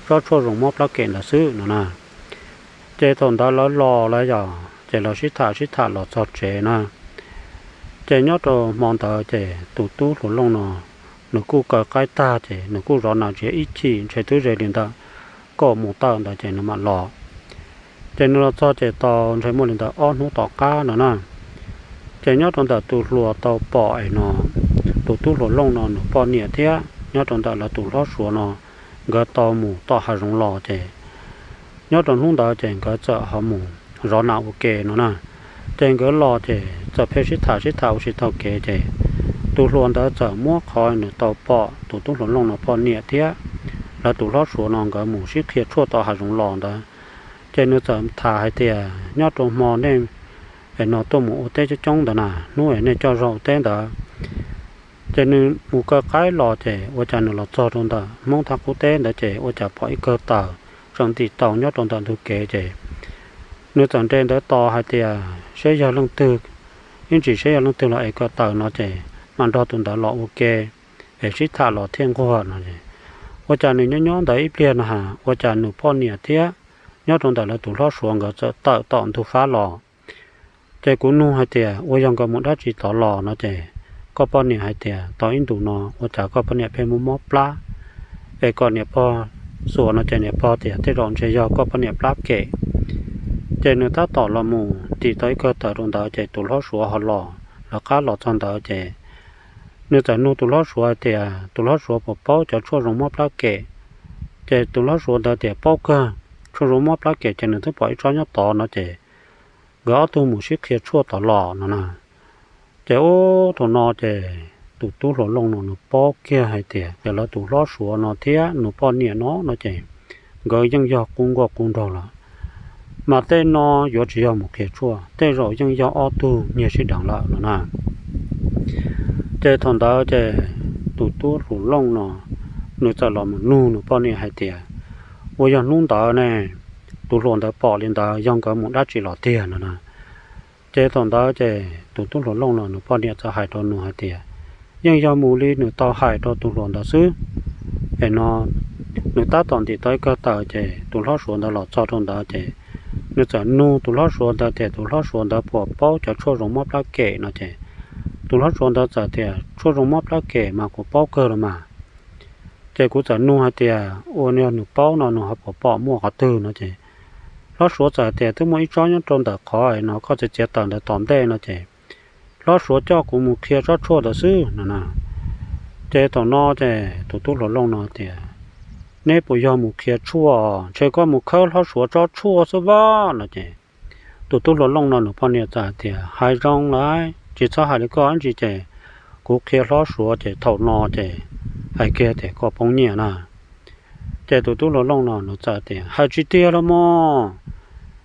tsob tshuaj zoo mob plab kem ntawd xwb no na. Ces thaum ntawd lawv los lawm yog ces lawv sib tham sib tham los txog tsev na. Ces nyob rau hmo ntawd ces tus tub hluas looj no nws kuj kaw qaib tag ces nws kuj zov nas zias ib chim ntshe twb ze li ntawm kaum mus tawm ntawd ces nws mam los. Ces nws los txog ces tau ntshe muaj li ntawm ob hnub tom qab no na. Ces nyob rau ntawm tus hluas tau pom es no, tus tub hluas looj no nws poj niam thiab nyob rau ntawm lawv tus hlob suav no nkawd tau mus tom hav zoov los ces nyob rau hnub ntawd ces nkawd txawm ho mus zov nas ua ke no na. Ces nkawd los ces txawm pheej sib tham sib tham ua si taug kev ces tus hluas ntawd txawm muab qhov nws tau pom tus tub hluas looj no poj niam thiab lawv tus hlob suav no nkawd mus sib qhia tshuaj tom hav zoov los ntawd. Ces nws txawm tham hais tias nyob rau hmo nej es no tuaj mus ua teb coob coob ntawd na, hnub es nej coj zog ua teb ntawd. Ces nws mus kaw qaib los ces ua cas nws los txog rau ntawm Hmoob Thaj Qub teb ntawd ces ua cas pom ib kawg taws tseem ntim taws nyob rau ntawm ntug kev ces nws txawm nres ntawd tos hais tias seb yog leej twg, ib ntsis seb yog leej twg los es kawg taws no ces mam nrog tus ntawd los ua ke es sib tham los thiaj nquag no. Ua cas nws nyob nyob ntawd ib pliag no ha ua cas nws poj niam thiab nyob rau ntawm lawv tus hlob suav nkawd txawm tawm tom ntug fab los. Ces kuv nug hais tias ua yog nkawd mus dab tsi tod los no ces koj poj niam hais tias tau ib ntus no ua cas koj poj niam pheej mob mob plab es kom niam pog xuas no ces niam pog tias tej zaum ntshe yog koj poj niam plab kem. Ces nws tab tom los mus ntim tau ib kawg taws rau ntawd ces tus hlob suav ho los lawv qab los txog ntawd ces nws txawm nug tus hlob suav hais tias tus hlob suav puas paub cov tshuaj zoo mob plab kem. Ces tus hlob suav ntawd tias paub kawg, tshuaj zoo mob plab kem ces nws twb pom ib tsob nyob tod no ces nkawd ob tug mus sib qhia tshuaj tod los no na. Ces ub thaum no ces tus tub hluas looj no nws paub kiag hais tias ces lawv tus hlob suav no thiab nws poj niam no no ces nkawd yeej yog qub nkauj qub nraug lawm. Mas tej no yuav tsis yog mus qhia tshuaj, tej zaum yeej yog ob tug nyiag sib deev lawm no na. Ces thaum ntawd ces tus tub hluas looj no nws txawm los mus nug nws poj niam hais tias ua yog hnub ntawd ne tus hluas ntawd pom li ntawd yog nkawd mus dab tsi los tiag no na. Ces thaum ntawd ces tus tub hluas Looj no nws poj niam txawm hais rau nws hais tias, yeej yog mus li nws tau hais rau tus hluas ntawd xwb. Es no nws tab tom ntim tau ib kawg taws ces tus hlob Suav ntawd los txog rau ntawd ces nws txawm nug tus hlob Suav ntawd tias tus hlob Suav ntawd puas paub cov tshuaj zoo mob plab kem no ces tus hlob Suav ntawd txawm tias tshuaj zoo mob plab kem mas kuv paub kawg los mas. Ces kuv txawm nug hais tias ua yog nws paub no nws ho puas pom muaj qhov twg no ces hlob Suav txawm tias twb muaj ib tsob nyob rau ntawm qhov no koj txiav txiav taws ntawd tom ntej no ces hlob Suav coj kuv mus qhia tsob tshuaj ntawd xwb no na. Ces thaum no ces tus tub hluas Looj no tias, neb puas yog mus qhia tshuaj, ntshe koj mus khawb hlob Suav tsob tshuaj xwb vaj no ces tus tub hluas Looj no nws poj niam txawm hais tias, hais zoo lawm, tsis txhob hais li koj ntsis ces kuv qhia hlob Suav ces thaum no ces hais kiag tias koj poob nyiaj na. Ces tus tub hluas Looj no nws txawm tias, hais tsis tiag los mas,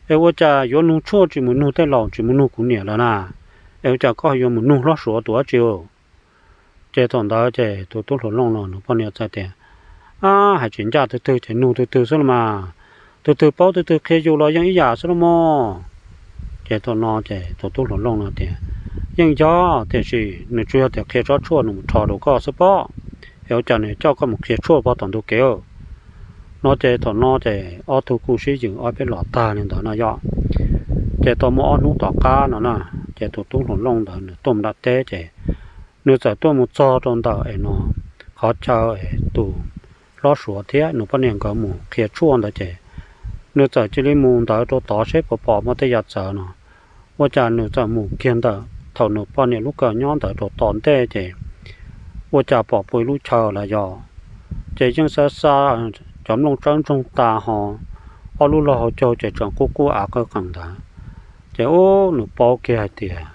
es ua cas yuav nug tshuaj tsis mus nug tej laus tsis mus nug kuv niam lawm na, es ua cas koj yuav mus nug hlob Suav tus dab tsi? Ces thaum ntawd ces tus tub hluas Looj no nws poj niam txawm tias, ab, hais tsis ncaj, tus twg ces nug tus twg xwb los mas, tus twg paub tus twg qhia yus los yeej ib yam xwb los mas. Ces thaum no ces tus tub hluas Looj no tias, yeej yog, tiam sis nws tsuas yog tias qhia tsob tshuaj nws mus rho rau koj xwb pob, es ua cas nws coj koj mus qhia tshuaj pog tom ntug kev no. Ces thaum no ces ob tug kuj sib yws ob peb los tag li ntawd no yom. Ces tau muaj ob hnub tom qab no na, ces tus tub hluas Looj ntawd nws tuaj mus nram teb ces nws txawm tuaj mus txog rau ntawm es no qhov chaw es tus hlob Suav thiab nws poj niam nkawd mus qhia tshuaj ntawd ces nws txawm cia li mus ntawd rau tod seb puas pom muaj tej yam txawv no. Ua cas nws txawm mus kiag ntawm thaum nws poj niam lub kawm nyob ntawd rau tom ntej ces ua cas pom pw lub chaw los yog, ces yeej xa xa cov nplooj tsawb ntsoog tas ho ob lub log hauv caug ces tseem qub qub av qawj qees ntawd. Ces ub, nws paub kiag hais tias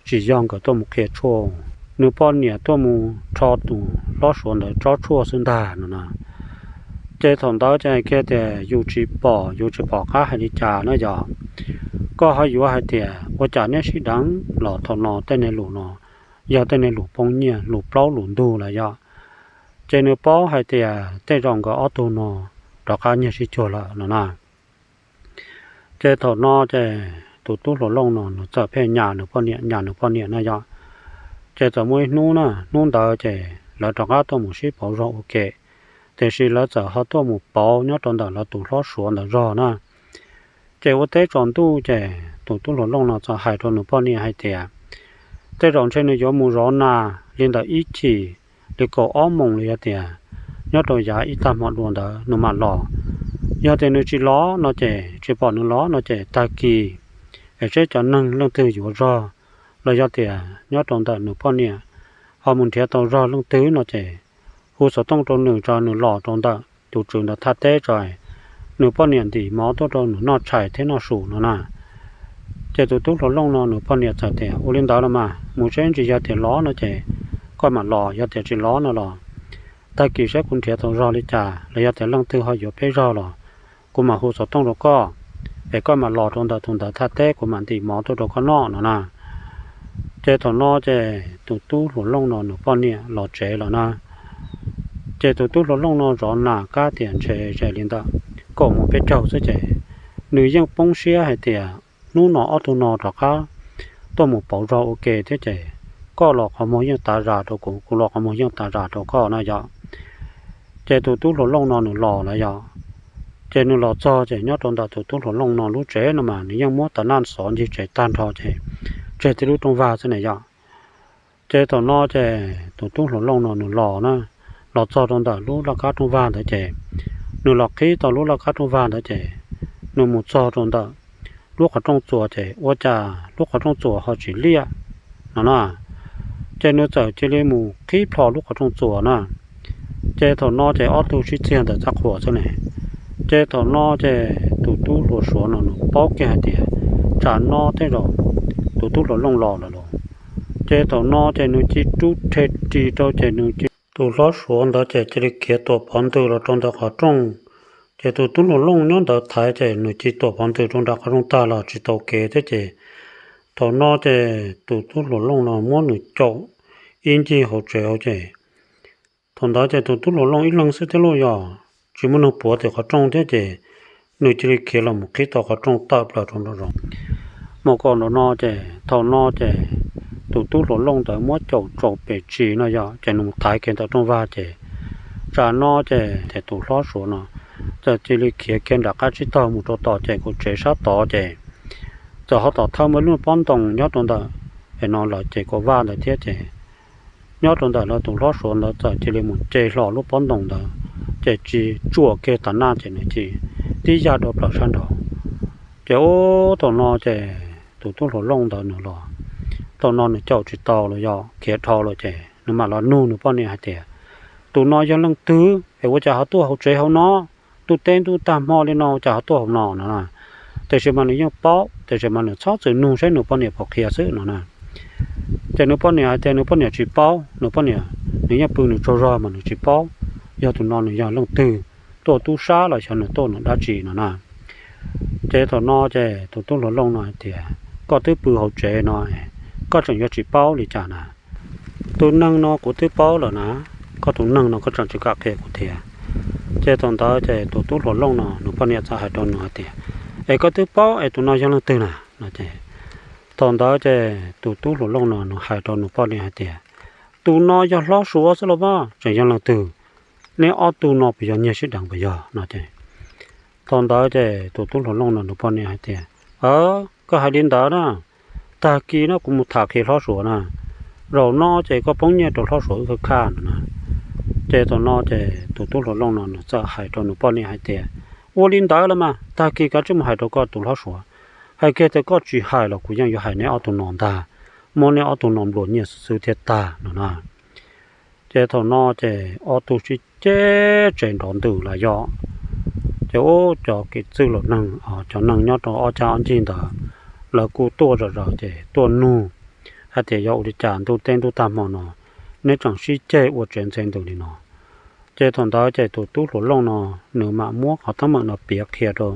tsis yog nkawd tuaj mus qhia tshuaj, nws poj niam tuaj mus rho tus hlob Suav ntawd tsob tshuaj xwb ntag no na. Ces thaum ntawd ces hais kiag tias yus tsis pom, yus tsis pom qab hais li cas na yog, koj ho yuav hais tias ua cas neb sib deev los thaum no tej niag lus no yog tej niag lus poob nyiaj, lus plaub lus ntug los yog. Ces nws paub hais tias tej zaum nkawd ob tug no rov qab nyiag sib cuag lawm no na. Ces thaum no ces tus tub hluas Looj no nws txawm pheej nyas nws poj niam, nyas nws poj niam na yog. Ces txawm muaj ib hnub na, hnub ntawd ces lawv rov qab tuaj mus sib pauv zog ua ke, tiam sis lawv txawm ho tuaj mus pauv nyob rau ntawm lawv tus hlob Suav ntawd zog na. Ces ua teb tsaus ntuj ces tus tub hluas Looj no txawm hais rau nws poj niam hais tias tej zaum ntshe nws yuav mus zov nas li ntawm ib chim li kaum ob moos los yog tias nyob rau yav ib tag hmo dua ntawd nws mam los. Yog tias nws tsis los no ces, tsis pom nws los no ces tag kis es seb cov neeg leej twg yuav zog los yog tias nyob rau ntawm nws poj niam ho mus nrhiav tau zog leej twg no ces hu xov tooj rau nws tso, nws los rau ntawm tus tswv ntawd thaj teb tso, nws poj niam ntim mov tuaj rau nws noj tshais thiab noj su no na. Ces tus tub hluas Looj no nws poj niam txawm tias ua li ntawd los mas, mus seb ntsis yog tias los no ces koj mam los, yog tias tsis los no los tag kis saib kuv nrhiav tau zog li cas los yog tias leej twg ho yuav peb zog los kuv mam hu xov tooj rau koj, es koj mam los rau ntawm tus ntawd thaj teb kuv mam ntim mov tuaj rau koj noj no na. Ces thaum no ces tus tub hluas Looj no nws poj niam los tsev lawm na. Ces tus tub hluas Looj no zov nas kab tias ntshe ze li ntawm kaum moos peb caug xwb ces nws yeej poob siab hais tias hnub no ob tug no rov qab tuaj mus pauv zog ua ke thiab ces koj los qhov muag yeej tav zas rau kuv, kuv los qhov muag yeej tav zas rau koj na yog. Ces tus tub hluas Looj no nws los lawm yog. Ces nws los txog ces nyob rau ntawm tus tub hluas Looj no lub tsev no mas nws yeej muab tas naj xov ncig tsev tag nrho ces tseg tib lub rooj vag xwb na yog. Ces thaum no ces tus tub hluas Looj no nws los na, los txog rau ntawm lub laj kab rooj vag ntawd ces nws los qhib tau lub laj kab rooj vag ntawd ces nws mus txog rau ntawm lub qhov rooj txuas ces ua cas lub qhov rooj txuas ho tsis liaj no na. Ces nws txawm cia li mus qhib plho lub qhov rooj txuas na. Ces thaum no ces ob tug sib txiag ntawm txaj qhua xwb ne. Ces thaum no ces tus tub hluas Suav no nws paub kiag hais tias tsam no tej zaum tus tub hluas Looj los lawm los. Ces thaum no ces nws cia li rub rhe ris rau ces nws cia li, tus hlob Suav ntawd ces cia li khiav tuam pov ntws los rau ntawm qhov rooj. Ces tus tub hluas Looj nyob ntawd thaiv ces nws cia li tuam pov ntws rau nram qhov rooj tag los tsis tau kev thiab ces thaum no ces tus tub hluas Looj no muab nws caum ib ncig hauv tsev hauv ces thaum ntawd ces tus tub hluas Looj ib leeg xwb thiab lauj yog, tsis muaj neeg puav tim qhov rooj thiab ces nws cia li khiav los mus qhib tau qhov rooj tawm plaws rau nraum zoov. Mus kom nraum no ces thaum no ces tus tub hluas Looj ntawd muab caum tsaus pes tsawg no yog ces nws mus thaiv kiag ntawm rooj vag ces tsam no ces tus hlob Suav no txawm cia li khiav kiag nram qab tsib taug mus rau tom ces kuv tsev sab tod ces txawm ho tom thawj muaj lub pob ntoo nyob rau ntawm no lawv ces kuv vaj ntawd thiab ces nyob rau ntawm lawv tus hlob Suav ntawd txawm cia li mus ce hlo lub pob ntoo ntawd ces tsis tsuam kiag tas naj ces nws cia li tib yaj rau plaws sab nraud. Ces ub thaum no ces tus tub hluas Looj ntawd nws los thaum no nws caum tsis tau los yog khiav dhau lawm ces nws mam los nug nws poj niam hais tias, tus no yog leej twg es ua cas ho tuaj hauv tsev hauv no, ntuj teb ntuj tag hmo li no ua cas ho tuaj hauv no no na. Tiam sis mas nws yeej paub, tiam sis mas nws txhob txwm nug saib nws poj niam puas qhia xwb no na. Ces nws poj niam hais tias nws poj niam tsis paub, nws poj niam nws yeej pw nws tsaug zog mas nws tsis paub yog tus no nws yog leej twg, tuaj tub sab los xyov nws tuaj nws dab tsi no na. Ces thaum no ces tus tub hluas Looj no hais tias, koj twb pw hauv tsev no, koj tseem yuav tsis paub li cas na? Tus neeg no kuv twb paub lawm na, koj tus neeg no koj tseem tsis kam qhia kuv thiab. Ces thaum ntawd ces tus tub hluas Looj no nws poj niam txawm hais rau nws hais tias, es koj twb paub es tus no yog leej twg na? Thaum ntawd ces tus tub hluas Looj no nws hais rau nws poj niam hais tias, tus no yog hlob Suav xwb los mas tseem yog leej twg, neb ob tug no puas yog nyiag sib deev puas yog no ces thaum ntawd ces tus tub hluas Looj no nws poj niam hais tias, koj hais li ntawd na, tag kis no kuv mus tham qhia hlob Suav na, zaum no ces koj poob nyiaj rau hlob Suav wb khaj khaj no na. Ces thaum no ces tus tub hluas Looj no nws txawm hais rau nws poj niam hais tias, ua li ntawd los mas tag kis kav tsij mus hais rau koj tus hlob Suav, hais kiag tias koj tsis hais los kuv yeej yuav hais neb ob tug no ntag, muab neb ob tug no nplua nyiaj xwb xwb thiaj tag no na. Ces thaum no ces ob tug sib ceg tseg nrov ntws lawm yog, ces ub cov kev txwj laus neeg, cov neeg nyob rau ob cag ob ncig ntawd, lawv kuj tuaj zom zaws ces tuaj nug hais tias yog ua li cas ntuj teb ntuj tag hmo no neb tseem sib ceg ua tsev ntxeev ntws li no. Ces thaum ntawd ces tus tub hluas Looj no nws mam muab qhov teeb meem no piav qhia rau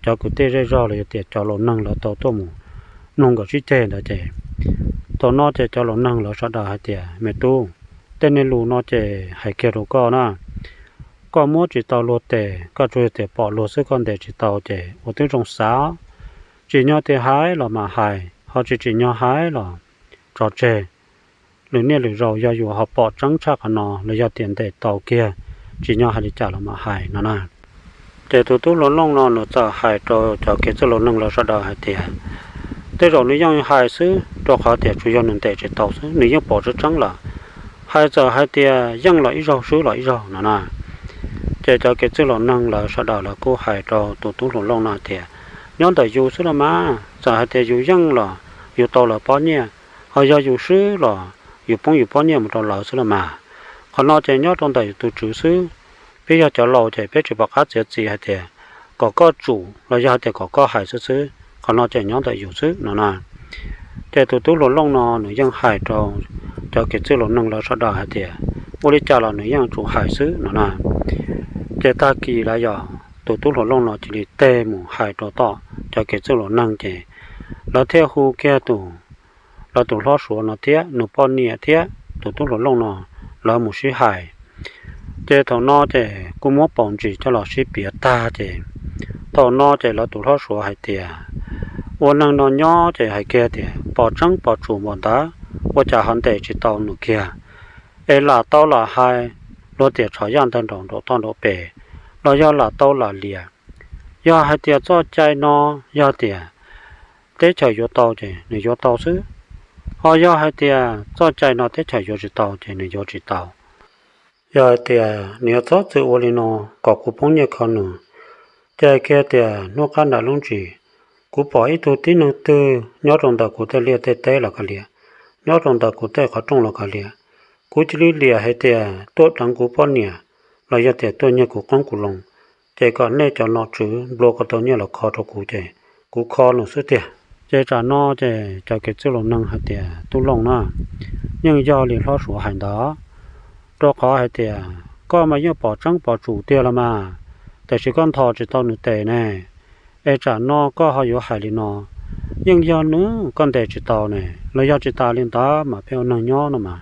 cov kwv tij zej zog los yog tias cov laus neeg lawv tau tuaj mus mloog nkawd sib ceg ntawd ces thaum no ces cov laus neeg lawv sawv daws hais tias, me tub, tej niag lus no ces hais kiag rau koj na, koj muab tsis tau luag tes, koj tsuas yog tias pom luag xwb koj ntes tsis tau ces ua tib zoo xav, tsim nyog tias hais los mam hais, ho tsis tsim nyog hais los tso tseg. Lwm niaj lwm zaus yog yus ho pom tseeb tshaj qhov no los yog tias ntes tau kiag, tsim nyog hais li cas los mam hais no na. Ces tus tub hluas Looj no nws txawm hais rau cov kev txwj laus neeg lawv sawv daws hais tias, tej zaum nws yeej hais xwb, rau qhov tias tsuas yog nws ntes tsis tau xwb, nws yeej pom tseeb tseeb lawm. Hais txawm hais tias yeej los ib zaug, swb los ib zaug no na. Ces cov kev txwj laus neeg lawv sawv daws lawv kuj hais rau tus tub hluas Looj no hais tias, nyob ntawm yus xwb los mas, txawm hais tias yus yeej los yus tau lawv pob nyiaj, ho yog yus swb los yus poob yus pob nyiaj mus rau lawv xwb los mas. Qhov no ces nyob rau ntawm yus tus tswv xwb. Peb yog cov laus ces peb tsis pom qab txiav txim hais tias kom koj tsum los yog hais tias kom koj hais xwb xwb, qhov no ces nyob ntawm yus xwb no na. Ces tus tub hluas Looj no nws yeej hais rau cov kev txwj laus neeg lawv sawv daws hais tias, ua li cas los nws yeej tsum hais xwb no na. Ces tag kis lawm yog tus tub hluas Looj no cia li teg mus hais rau tom cov kev txwj laus neeg ces lawv thiaj hu kiag tus, lawv tus hlob Suav no thiab nws poj niam thiab tus tub hluas Looj no lawv mus sib hais. Ces thaum no ces kuj muab paus ntsis coj los sib piav tag ces thaum no ces lawv tus hlob Suav hais tias, ua neeg no nyob ces hais kiag tias pom tseeb pom tsum npaum ntawd, ua cas ho ntes tsis tau nws kiag. Es lam tau lam hais, luag tias tsho yaj ntawg nraum nraum toj nraum pes, los yog lam tau lam liam. Yog hais tias txoj cai no yog tias teb chaws yuav tau ces nws yuav tau xwb, ho yog hais tias txoj cai no teb chaws yuav tsis tau ces nws yuav tsis tau. Yog hais tias nws yuav txhob txwm ua li no kom kuv poob nyiaj kho nws, ces hais kiag tias hnub qab nram lub ntsis kuv pom ib tug tib neeg twg nyob rau ntawm kuv tej liaj tej teb los kav liam, nyob rau ntawm kuv tej qhov rooj los kav liam, kuv cia li liam hais tias tuaj deev kuv poj niam los yog tias tuaj nyiag kuv qoob kuv loo, ces kom nej cov nom tswv nplua kom tau nyiaj los kho rau kuv ces kuv kho nws xwb tiag. Ces tsam no ces cov kev txwj laus neeg hais tias, tub Looj na, yeej yog li hlob Suav hais ntawd, rau qhov hais tias koj mas yeej pom tseeb pom tsum tiag los mas, tiam sis koj nthos tsis tau nws tes ne. Es tsam no koj ho yuav hais li no, yeej yog nws koj ntes tsis tau ne, los yog tsis tas li ntawd mas peb ua neeg nyob no mas,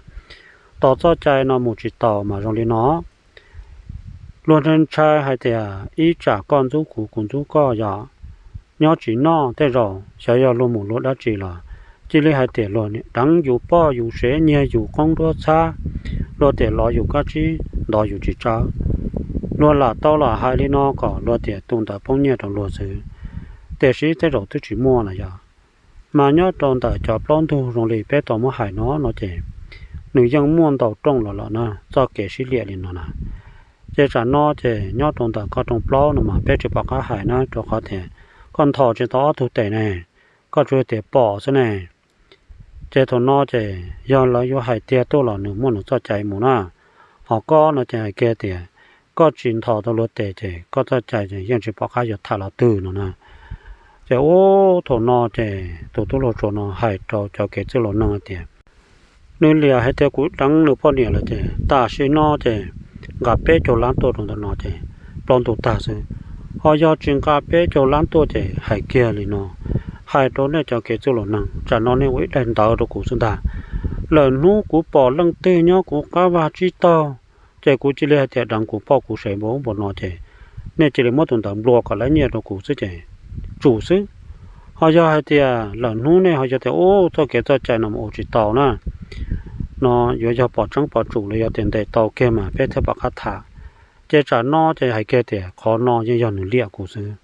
tos txoj cai no mus tsis taus mas zoo li no. Luag ntshai hais tias ib tsam koj ntxub kuv, kuv ntxub koj yom, nyob tsis noj, tej zaum xyov yog luag mus luag dab tsi los cia li hais tias luag deev yus poj yus sev, nyiag yus qoob duab txhab, luag tias lov yus kab tsib, ntov yus tsis tsawb. Luag lam tau lam hais li no kom luag tias tus ntawd poob nyiaj rau luag xwb, tiam sis tej zaum twb tsis muaj na yog. Mas nyob rau ntawm cov plaub ntug zoo li peb tau muab hais no no ces nws yeej muaj ntau rooj los lawm na, txoj kev sib liam li no na. Ces tsam no ces nyob rau ntawm koj rooj plaub no mas peb tsis pom qab hais na, rau qhov tias koj nthos tsis tau ob tug tes ne, koj tsuas tias pom xwb ne. Ces thaum no ces yog lawv yuav hais tiag tuaj los nws muaj nws txoj cai mus na. Ho koj no ces hais kiag tias koj tsis nthos tau luag tes ces koj txoj cai ces yeej tsis pom qab yuav tham los twg no na. Ces ub, thaum no ces tus tub hluas Suav no hais rau cov kev txwj laus neeg hais tias nws liam hais tias kuv deev nws poj niam lawm ces tam sim no ces nqa peb caug lab tuaj rau ntawm no ces plaub ntug tag xwb. Ho yog tsis nqa peb caug lab tuaj ces hais kiag li no, hais rau nej cov kev txwj laus neeg, tsam no nej ua ib daim ntawv rau kuv xwb ntag. Lawm hnub kuv pom leej twg nyob kuv qab vaj tsib taug, ces kuv cia li hais tias deev kuv poj kuv sev npaum ub npaum no ces nej cia li muab tus ntawd nplua kom lab nyiaj rau kuv xwb ces tsum xwb. Ho yog hais tias lawm hnub nej ho yog tias ub, txoj kev txoj cai no mus ua tsis tau na, no yuav yog pom tseeb pom tsum los yog tias ntes tau kiag mas peb thiaj pom qab tham. Ces tsam no ces hais kiag tias qhov no yeej yog nws liam kuv xwb,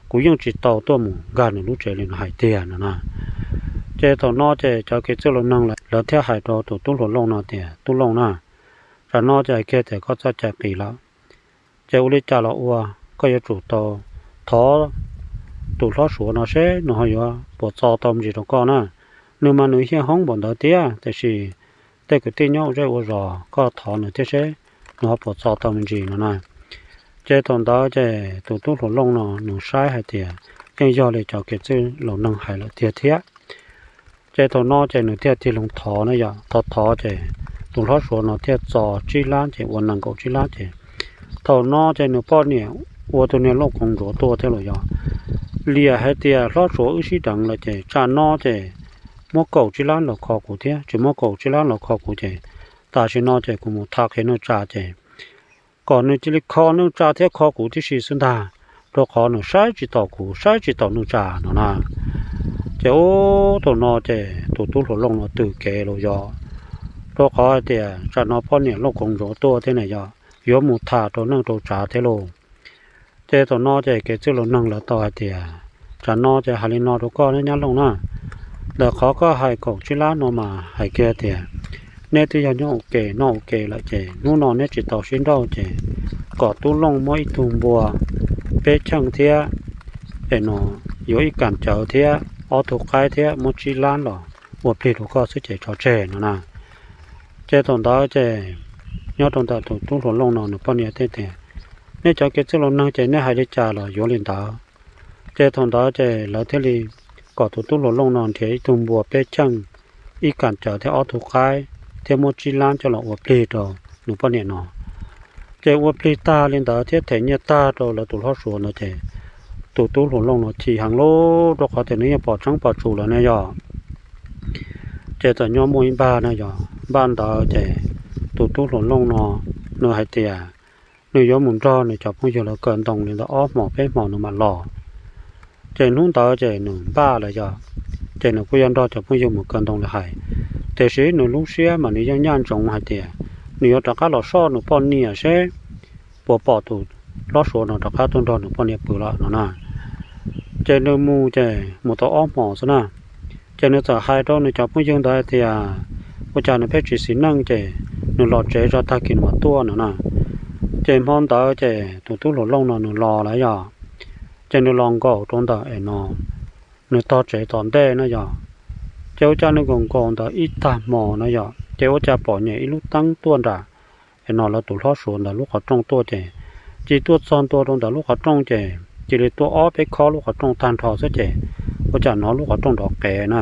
kuv yeej tsis tau tuaj mus nkag nws lub tsev li nws hais tiag no na. Ces thaum no ces cov kev txwj laus neeg lawv thiaj hais rau tus tub hluas Looj no tias, Tub Looj na, tsam no ces hais kiag tias koj txoj cai qis lawm, ces ua li cas los ua, koj yuav tsum tau thov tus hlob Suav no seb nws ho yuav puas txo tau me ntsis rau koj na. Nws mas nws hiaj hoob npaum ntawd tiag, tiam sis tej kwv tij nyob ua zej ua zos, koj thov nws thiab seb nws ho puas txo tau me ntsis no na. Ces thaum ntawd ces tus tub hluas Looj no nws saib hais tias yeej yog li cov kev txwj laus neeg hais lawm tiag thiab. Ces thaum no ces nws thiaj tig loo thov na yom, thov thov ces tus hlob Suav no thiaj txo tsib lab ces ua nees nkaum tsib lab ces thaum no ces nws poj niam ua tus niag lauj koov ntsuav tuaj thiab los yog liam hais tias hlob Suav wb sib deev lawm ces tsam no ces muab kaum tsib lab los kho kuv thiab, tsis muab kaum tsib lab los kho kuv ces tam sim no ces kuv mus tham qhia neej tsa ces kom nws cia li kho neej tsa thiab kho kuv tib si xwb ntag, rau qhov nws saib tsis taus kuv, saib tsis taus neej tsa no na. Ces ub, thaum no ces tus tub hluas Looj no tws kev los yog, rau qhov hais tias tsam no poj niam lauj koov ntsuav tuaj thiab na yog, yuav mus tham rau neej rau tsav thiab lauj. Ces thaum no ces kev txwj laus neeg lawv tau hais tias tsam no ces hais li no rau koj nyab Looj na, ntawm qhov koj hais kaum tsib lab no mas hais kiag tias neb twb yog nyob ua ke noj ua ke lawm ces hnub no neb tsis tau sib nrauj ces kom tub Looj muab ib tug npua peb cheej thiab, es no yuav ib kas cawv thiab ob tug qaib thiab muab tsib lab los ua plig rau koj xwb ces tso tseg no na. Ces thaum ntawd ces nyob rau ntawm tus tub hluas Looj no nws poj niam thiaj tias, nej cov kev txwj laus neeg ces nej hais li cas los yuav li ntawd. Ces thaum ntawd ces lawv thiaj li kom tus tub hluas Looj no nrhiav ib tug npua peb cheej, ib kas cawv thiab ob tug qaib thiab muab tsib lab coj los ua plig rau nws poj niam no. Ces ua plig tag li ntawd thiab them nyiaj tag rau lawv tus hlob Suav no ces tus tub hluas Looj no chim heev lauj, rau qhov tias nws yeej pom tseeb pom tsum lawm ne yog. Ces txawm nyob muaj ib npag na yog, npaj ntawd ces tus tub hluas Looj no nws hais tias nws yuav mus nrog nws cov phooj ywg lawv kaw ntoo li ntawd ob hmos peb hmos nws mam los. Ces hnub ntawd ces nws npaj lawm yog, ces nws kuj yuav nrog cov phooj ywg mus kaw ntoo li hais, tiam sis nws lub siab mas nws yeej nyaj ntsoov hais tias nws yuav rov qab los soj nws poj niam seb puas pom tus hlob Suav no rov qab tuaj nrog nws poj niam pw lawm no na. Ces nws mus ces mus tau ob hmos xwb na, ces nws txawm hais rau nws cov phooj ywg ntawd hais tias ua cas nws pheej tsis xis neej ces nws los tsev tso tag kis nws mam tuaj no na. Ces hmo ntawd ces tus tub hluas Looj no nws los lawm yog, ces nws los nkaum rau ntawm es no nws tog tsev tom ntej na yog. Ces ua cas nws nkaum nkaus ntawd ib tag hmo na yog ces ua cas pom nyem ib lub teeb tuaj nram es no lawv tus hlob Suav ntawd lub qhov rooj tuaj ces cia li tuaj txog ntua rau ntawm lub qhov rooj ces cia li tuaj ob peb khob lub qhov rooj tag nrho xwb ces ua cas hnov lub qhov rooj nrov qev na.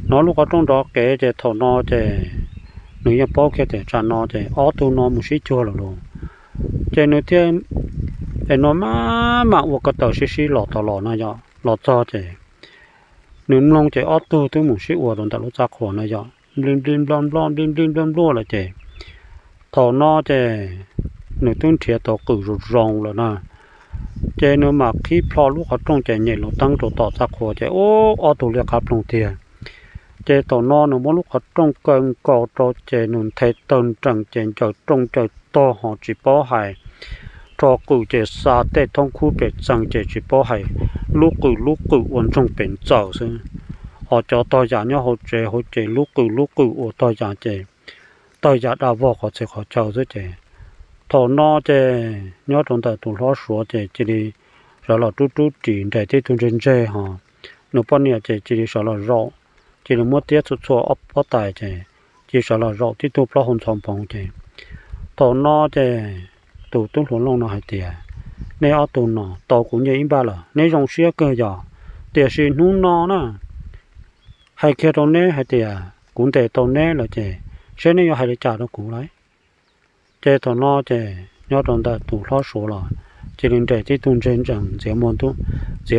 Hnov lub qhov rooj nrov qev ces thaum no ces nws yeej paub kiag tias tsam no ces ob tug no mus sib cuag lawm lauj. Ces nws thiaj es no maj mam ua ko taw sib sib los tau los no yog los txog ces nws mloog ces ob tug twb mus sib ua rau ntawm lub txaj qhua no yog nplij nplij nploj nploj nplij nplij nploj nploj lawm ces thaum no ces nws twb nrhiav tau qws zoo zoo lawm na. Ces nws mam qhib plho lub qhov rooj ces nyem lub teeb rau tom txaj qhua ces ub, ob tug liab qab ploog tiag. Ces thaum no nws muab lub qhov rooj kaw nkaus rau ces nws nthe tawg nrees ces ncaws rooj ncaws tog ho tsis paub hais, rho qws ces xa tej thoob khub pem txeeg ces tsis paub hais, lub qws lub qws ua ntsoog pem ntxaws xwb. Ho cov tog yam nyob hauv tsev hauv ces lub qws lub qws ua tog yam ces tawg ya da vog qhov txhia qhov chaw xwb ces thaum no ces nyob rau ntawm tus hlob Suav ces cia li sawv los rub rub ris nres tib tug ntseg ntseg ho nws poj niam ces cia li sawv los zaum, cia li muab tiab txhua txhua ob pob tais ces cia li sawv los zaum tib tug plaub hau ntxhov npoov ces thaum no ces tus tub hluas Looj no hais tias, nej ob tug no tau kuv nyiaj ib npaj lawm, neb zoo siab kawg yog, tiam sis hnub no na, hais kiag rau neb hais tias kuv ntes tau neb lawm ces seb neb yuav hais li cas rau kuv lauj. Ces thaum no ces nyob rau ntawm tus hlob Suav los cia li nres tib tug ntseg ntsees ntxiav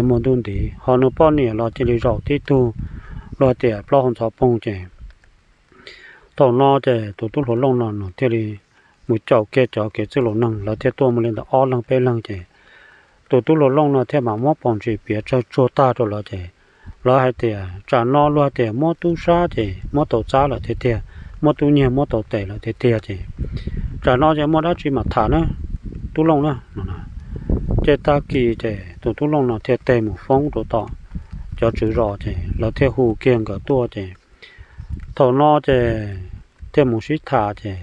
muag ntuj ntiv, ho nws poj niam los cia li zaum tib tug luag tias plaub hau ntxhov poog ces thaum no ces tus tub hluas Looj no nws thiaj li mus caum kiag cov kev txwj laus neeg, lawv thiaj tuaj mus li ntawm ob leeg peb leeg ces tus tub hluas Looj no thiaj mam muab pos ntsis piav tsawg tsuag tag rau lawv ces lawv hais tias tsam no luag tias muab tub sab ces muab tau txab lawm tiag tiag, muab tub nyiag muab tau tes lawm tiag tiag ces tsam no ces muaj dab tsi mam tham na, tub Looj na no. Ces tag kis ces tus tub Looj no thiaj teg mus foob rau tom cov tswv zos ces lawv thiaj hu kiag nkawd tuaj ces thaum no ces thiaj mus sib tham ces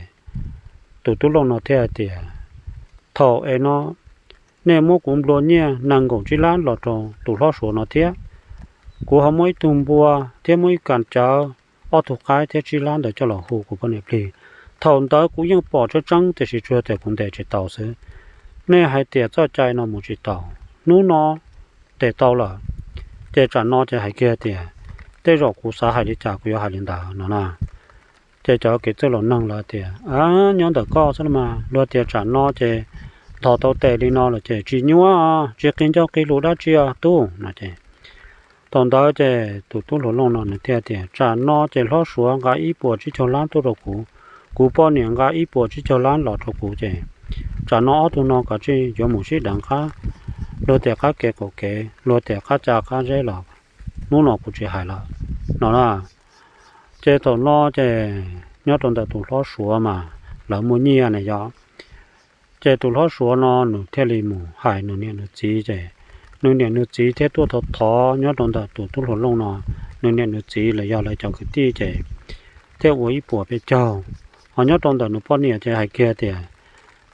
tus tub Looj no thiaj hais tias, thaum es no nej muab kuv nplua nyiaj nees nkaum tsib lab los rau tus hlob Suav no thiab, kuv ho muab ib tug npua thiab muab ib kas cawv, ob tug qaib thiab tsib lab ntawd coj los hu kuv poj niam plig. Thaum ntawd kuv yeej pom tseeb tseeb tiam sis tsuas yog tias kuv ntes tsis tau xwb. Nej hais tias txoj cai no mus tsis tau, hnub no ntes tau lawm, ces tsam no ces hais kiag tias tej zaum kuv xav hais li cas kuv yuav hais li ntawd no na. Ces cov kev txwj laus neeg lawv tias, a, nyob ntawm koj xwb los mas, luag tias tsam no ces nthos tau tes li no lawm ces tsis nyuaj, tsis qi ncauj qi lus dab tsi os tub no ces thaum ntawd ces tus tub hluas Looj no nws thiaj tias, tsam no ces hlob Suav nqa ib puas tsib caug lab tuaj rau kuv, kuv poj niam nqa ib puas tsib caug lab los rau kuv ces tsam no ob tug no kav tsij yuav mus sib deev qab, luag tias qab kev qaum kev, luag tias qab ca qab zeb los hnub no kuv tsis hais lawm no na. Ces thaum no ces nyob rau ntawm tus hlob Suav mas lawv muaj nyiaj na yom. Ces tus hlob Suav no nws thiaj li mus hais nws niam nws txiv ces nws niam nws txiv thiaj tuaj thov thov nyob rau ntawm tus tub hluas Looj no, nws niam nws txiv los yog lawv cov kwv tij ces thiaj ua ib puas peb caug. Ho nyob rau ntawm nws poj niam ces hais kiag tias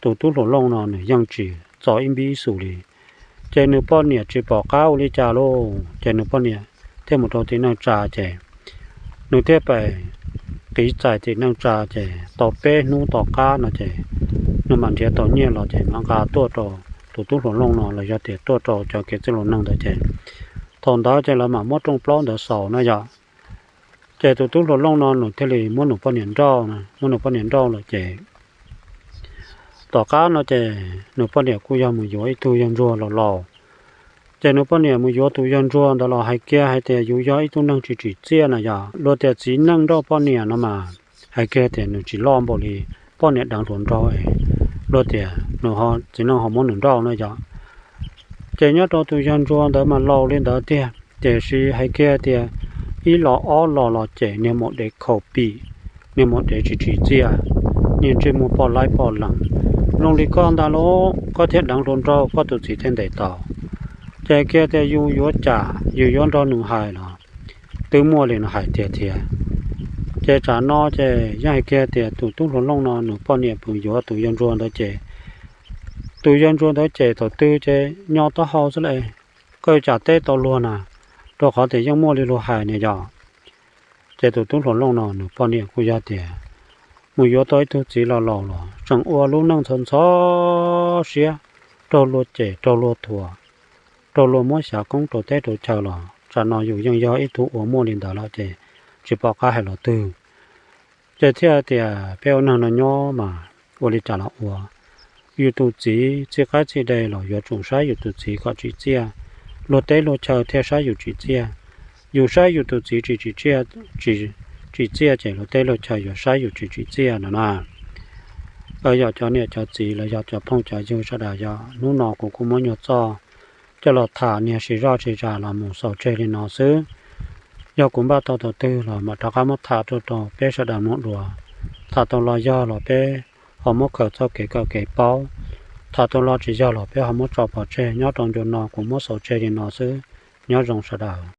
tus tub hluas Looj no nws yeej tsis txo ib npib ib xus li. Ces nws poj niam tsis pom qab ua li cas lauj, ces nws poj niam thiaj mus rau tim neej tsa ces nws thiaj pem qiv txais tim neej tsa ces tau peb hnub tom qab no ces nws mam nrhiav tau nyiaj los ces mam nqa tuaj rau tus tub hluas Looj no los yog tias tuaj rau cov kev txwj laus neeg ntawd ces thaum ntawd ces lawv mam muab rooj plaub ntawd xaus na yom. Ces tus tub hluas Looj no nws thiaj li muab nws poj niam nrauj, muab nws poj niam nrauj lawm ces tom qab no ces nws poj niam kuj yog mus yuav ib tug yawg ntsuag laus laus. Ces nws poj niam mus yuav tus yawg ntsuag ntawd los hais kiag hais tias yus yog ib tug neeg tsis tsim txiaj na yom, luag tias txiv neej nrauj poj niam no mas hais kiag tias nws tsis loj npaum li poj niam deev hluas nraug, luag tias nws txiv neej ho muab nws nrauj no yom. Ces nyob rau tus yawg ntsuag ntawd mas laus li ntawd tiag, tiam sis hais kiag tias ib los ob los los ces niag maum dev khaus pim, niag maum dev tsis tsim txiaj, niag ntsej muag poj laib poj lees. Zoo li koj ntag lauj, koj thiaj deev hluas nraug, koj tus txiv thiaj ntes tau. Ces hais kiag tias yus yuav cas, yus yuav nrog nws hais los twb muaj li nws hais tiag thiab. Ces tsam no ces yeej hais kiag tias tus tub hluas Looj no nws poj niam pw yuav tus yawg ntsuag ntawd ces tus yawg ntsuag ntawd ces thaum twg ces nyo taub hau xwb las, koj yuav tsam teb tau luag na, rau qhov tias yeej muaj li luag hais na yom. Ces tus tub hluas Looj no nws poj niam kuj yog tias mus yuav tau ib tug txiv laus laus los tseem ua lub neej ntxhov ntxhov siab, raug luag cem raug luag thuam, raug luag muab xyav koob rau teb rau chaw los tsam no yus yeej yog ib tug uas muaj li ntawd lawm ces tsis pom qab hais los twg. Ces thiaj tias peb ua neeg no nyob mas ua li cas los ua, yus tus txiv txij qaib txij de los yuav tsum saib yus tus txiv kom tsim txiaj. Luag teb luag chaw thiaj saib yus tsim txiaj. Yus saib yus tus txiv tsis tsim txiaj, tsis tsim txiaj ces luag teb luag chaw yuav saib yus tsis tsim txiaj no na. Yog cov niam cov txiv los yog cov phooj cov ywg sawv daws, yog hnub no kuv kuj muab nyuag txoj coj los tham niag sib zoj sib zam los mus xaus tseg li no xwb. Yog kuv npaj tau tus twg los mam rov qab muab tham tuaj rau peb sawv daws mloog dua. Tham tau los yog los peb ho muab khaws txoj kev kawm kev paub, tham tau los tsis yog los peb ho muab tso pov tseg. Nyob rau ncua no kuv muab xaus tseg li no xwb. Nyob zoo sawv daws.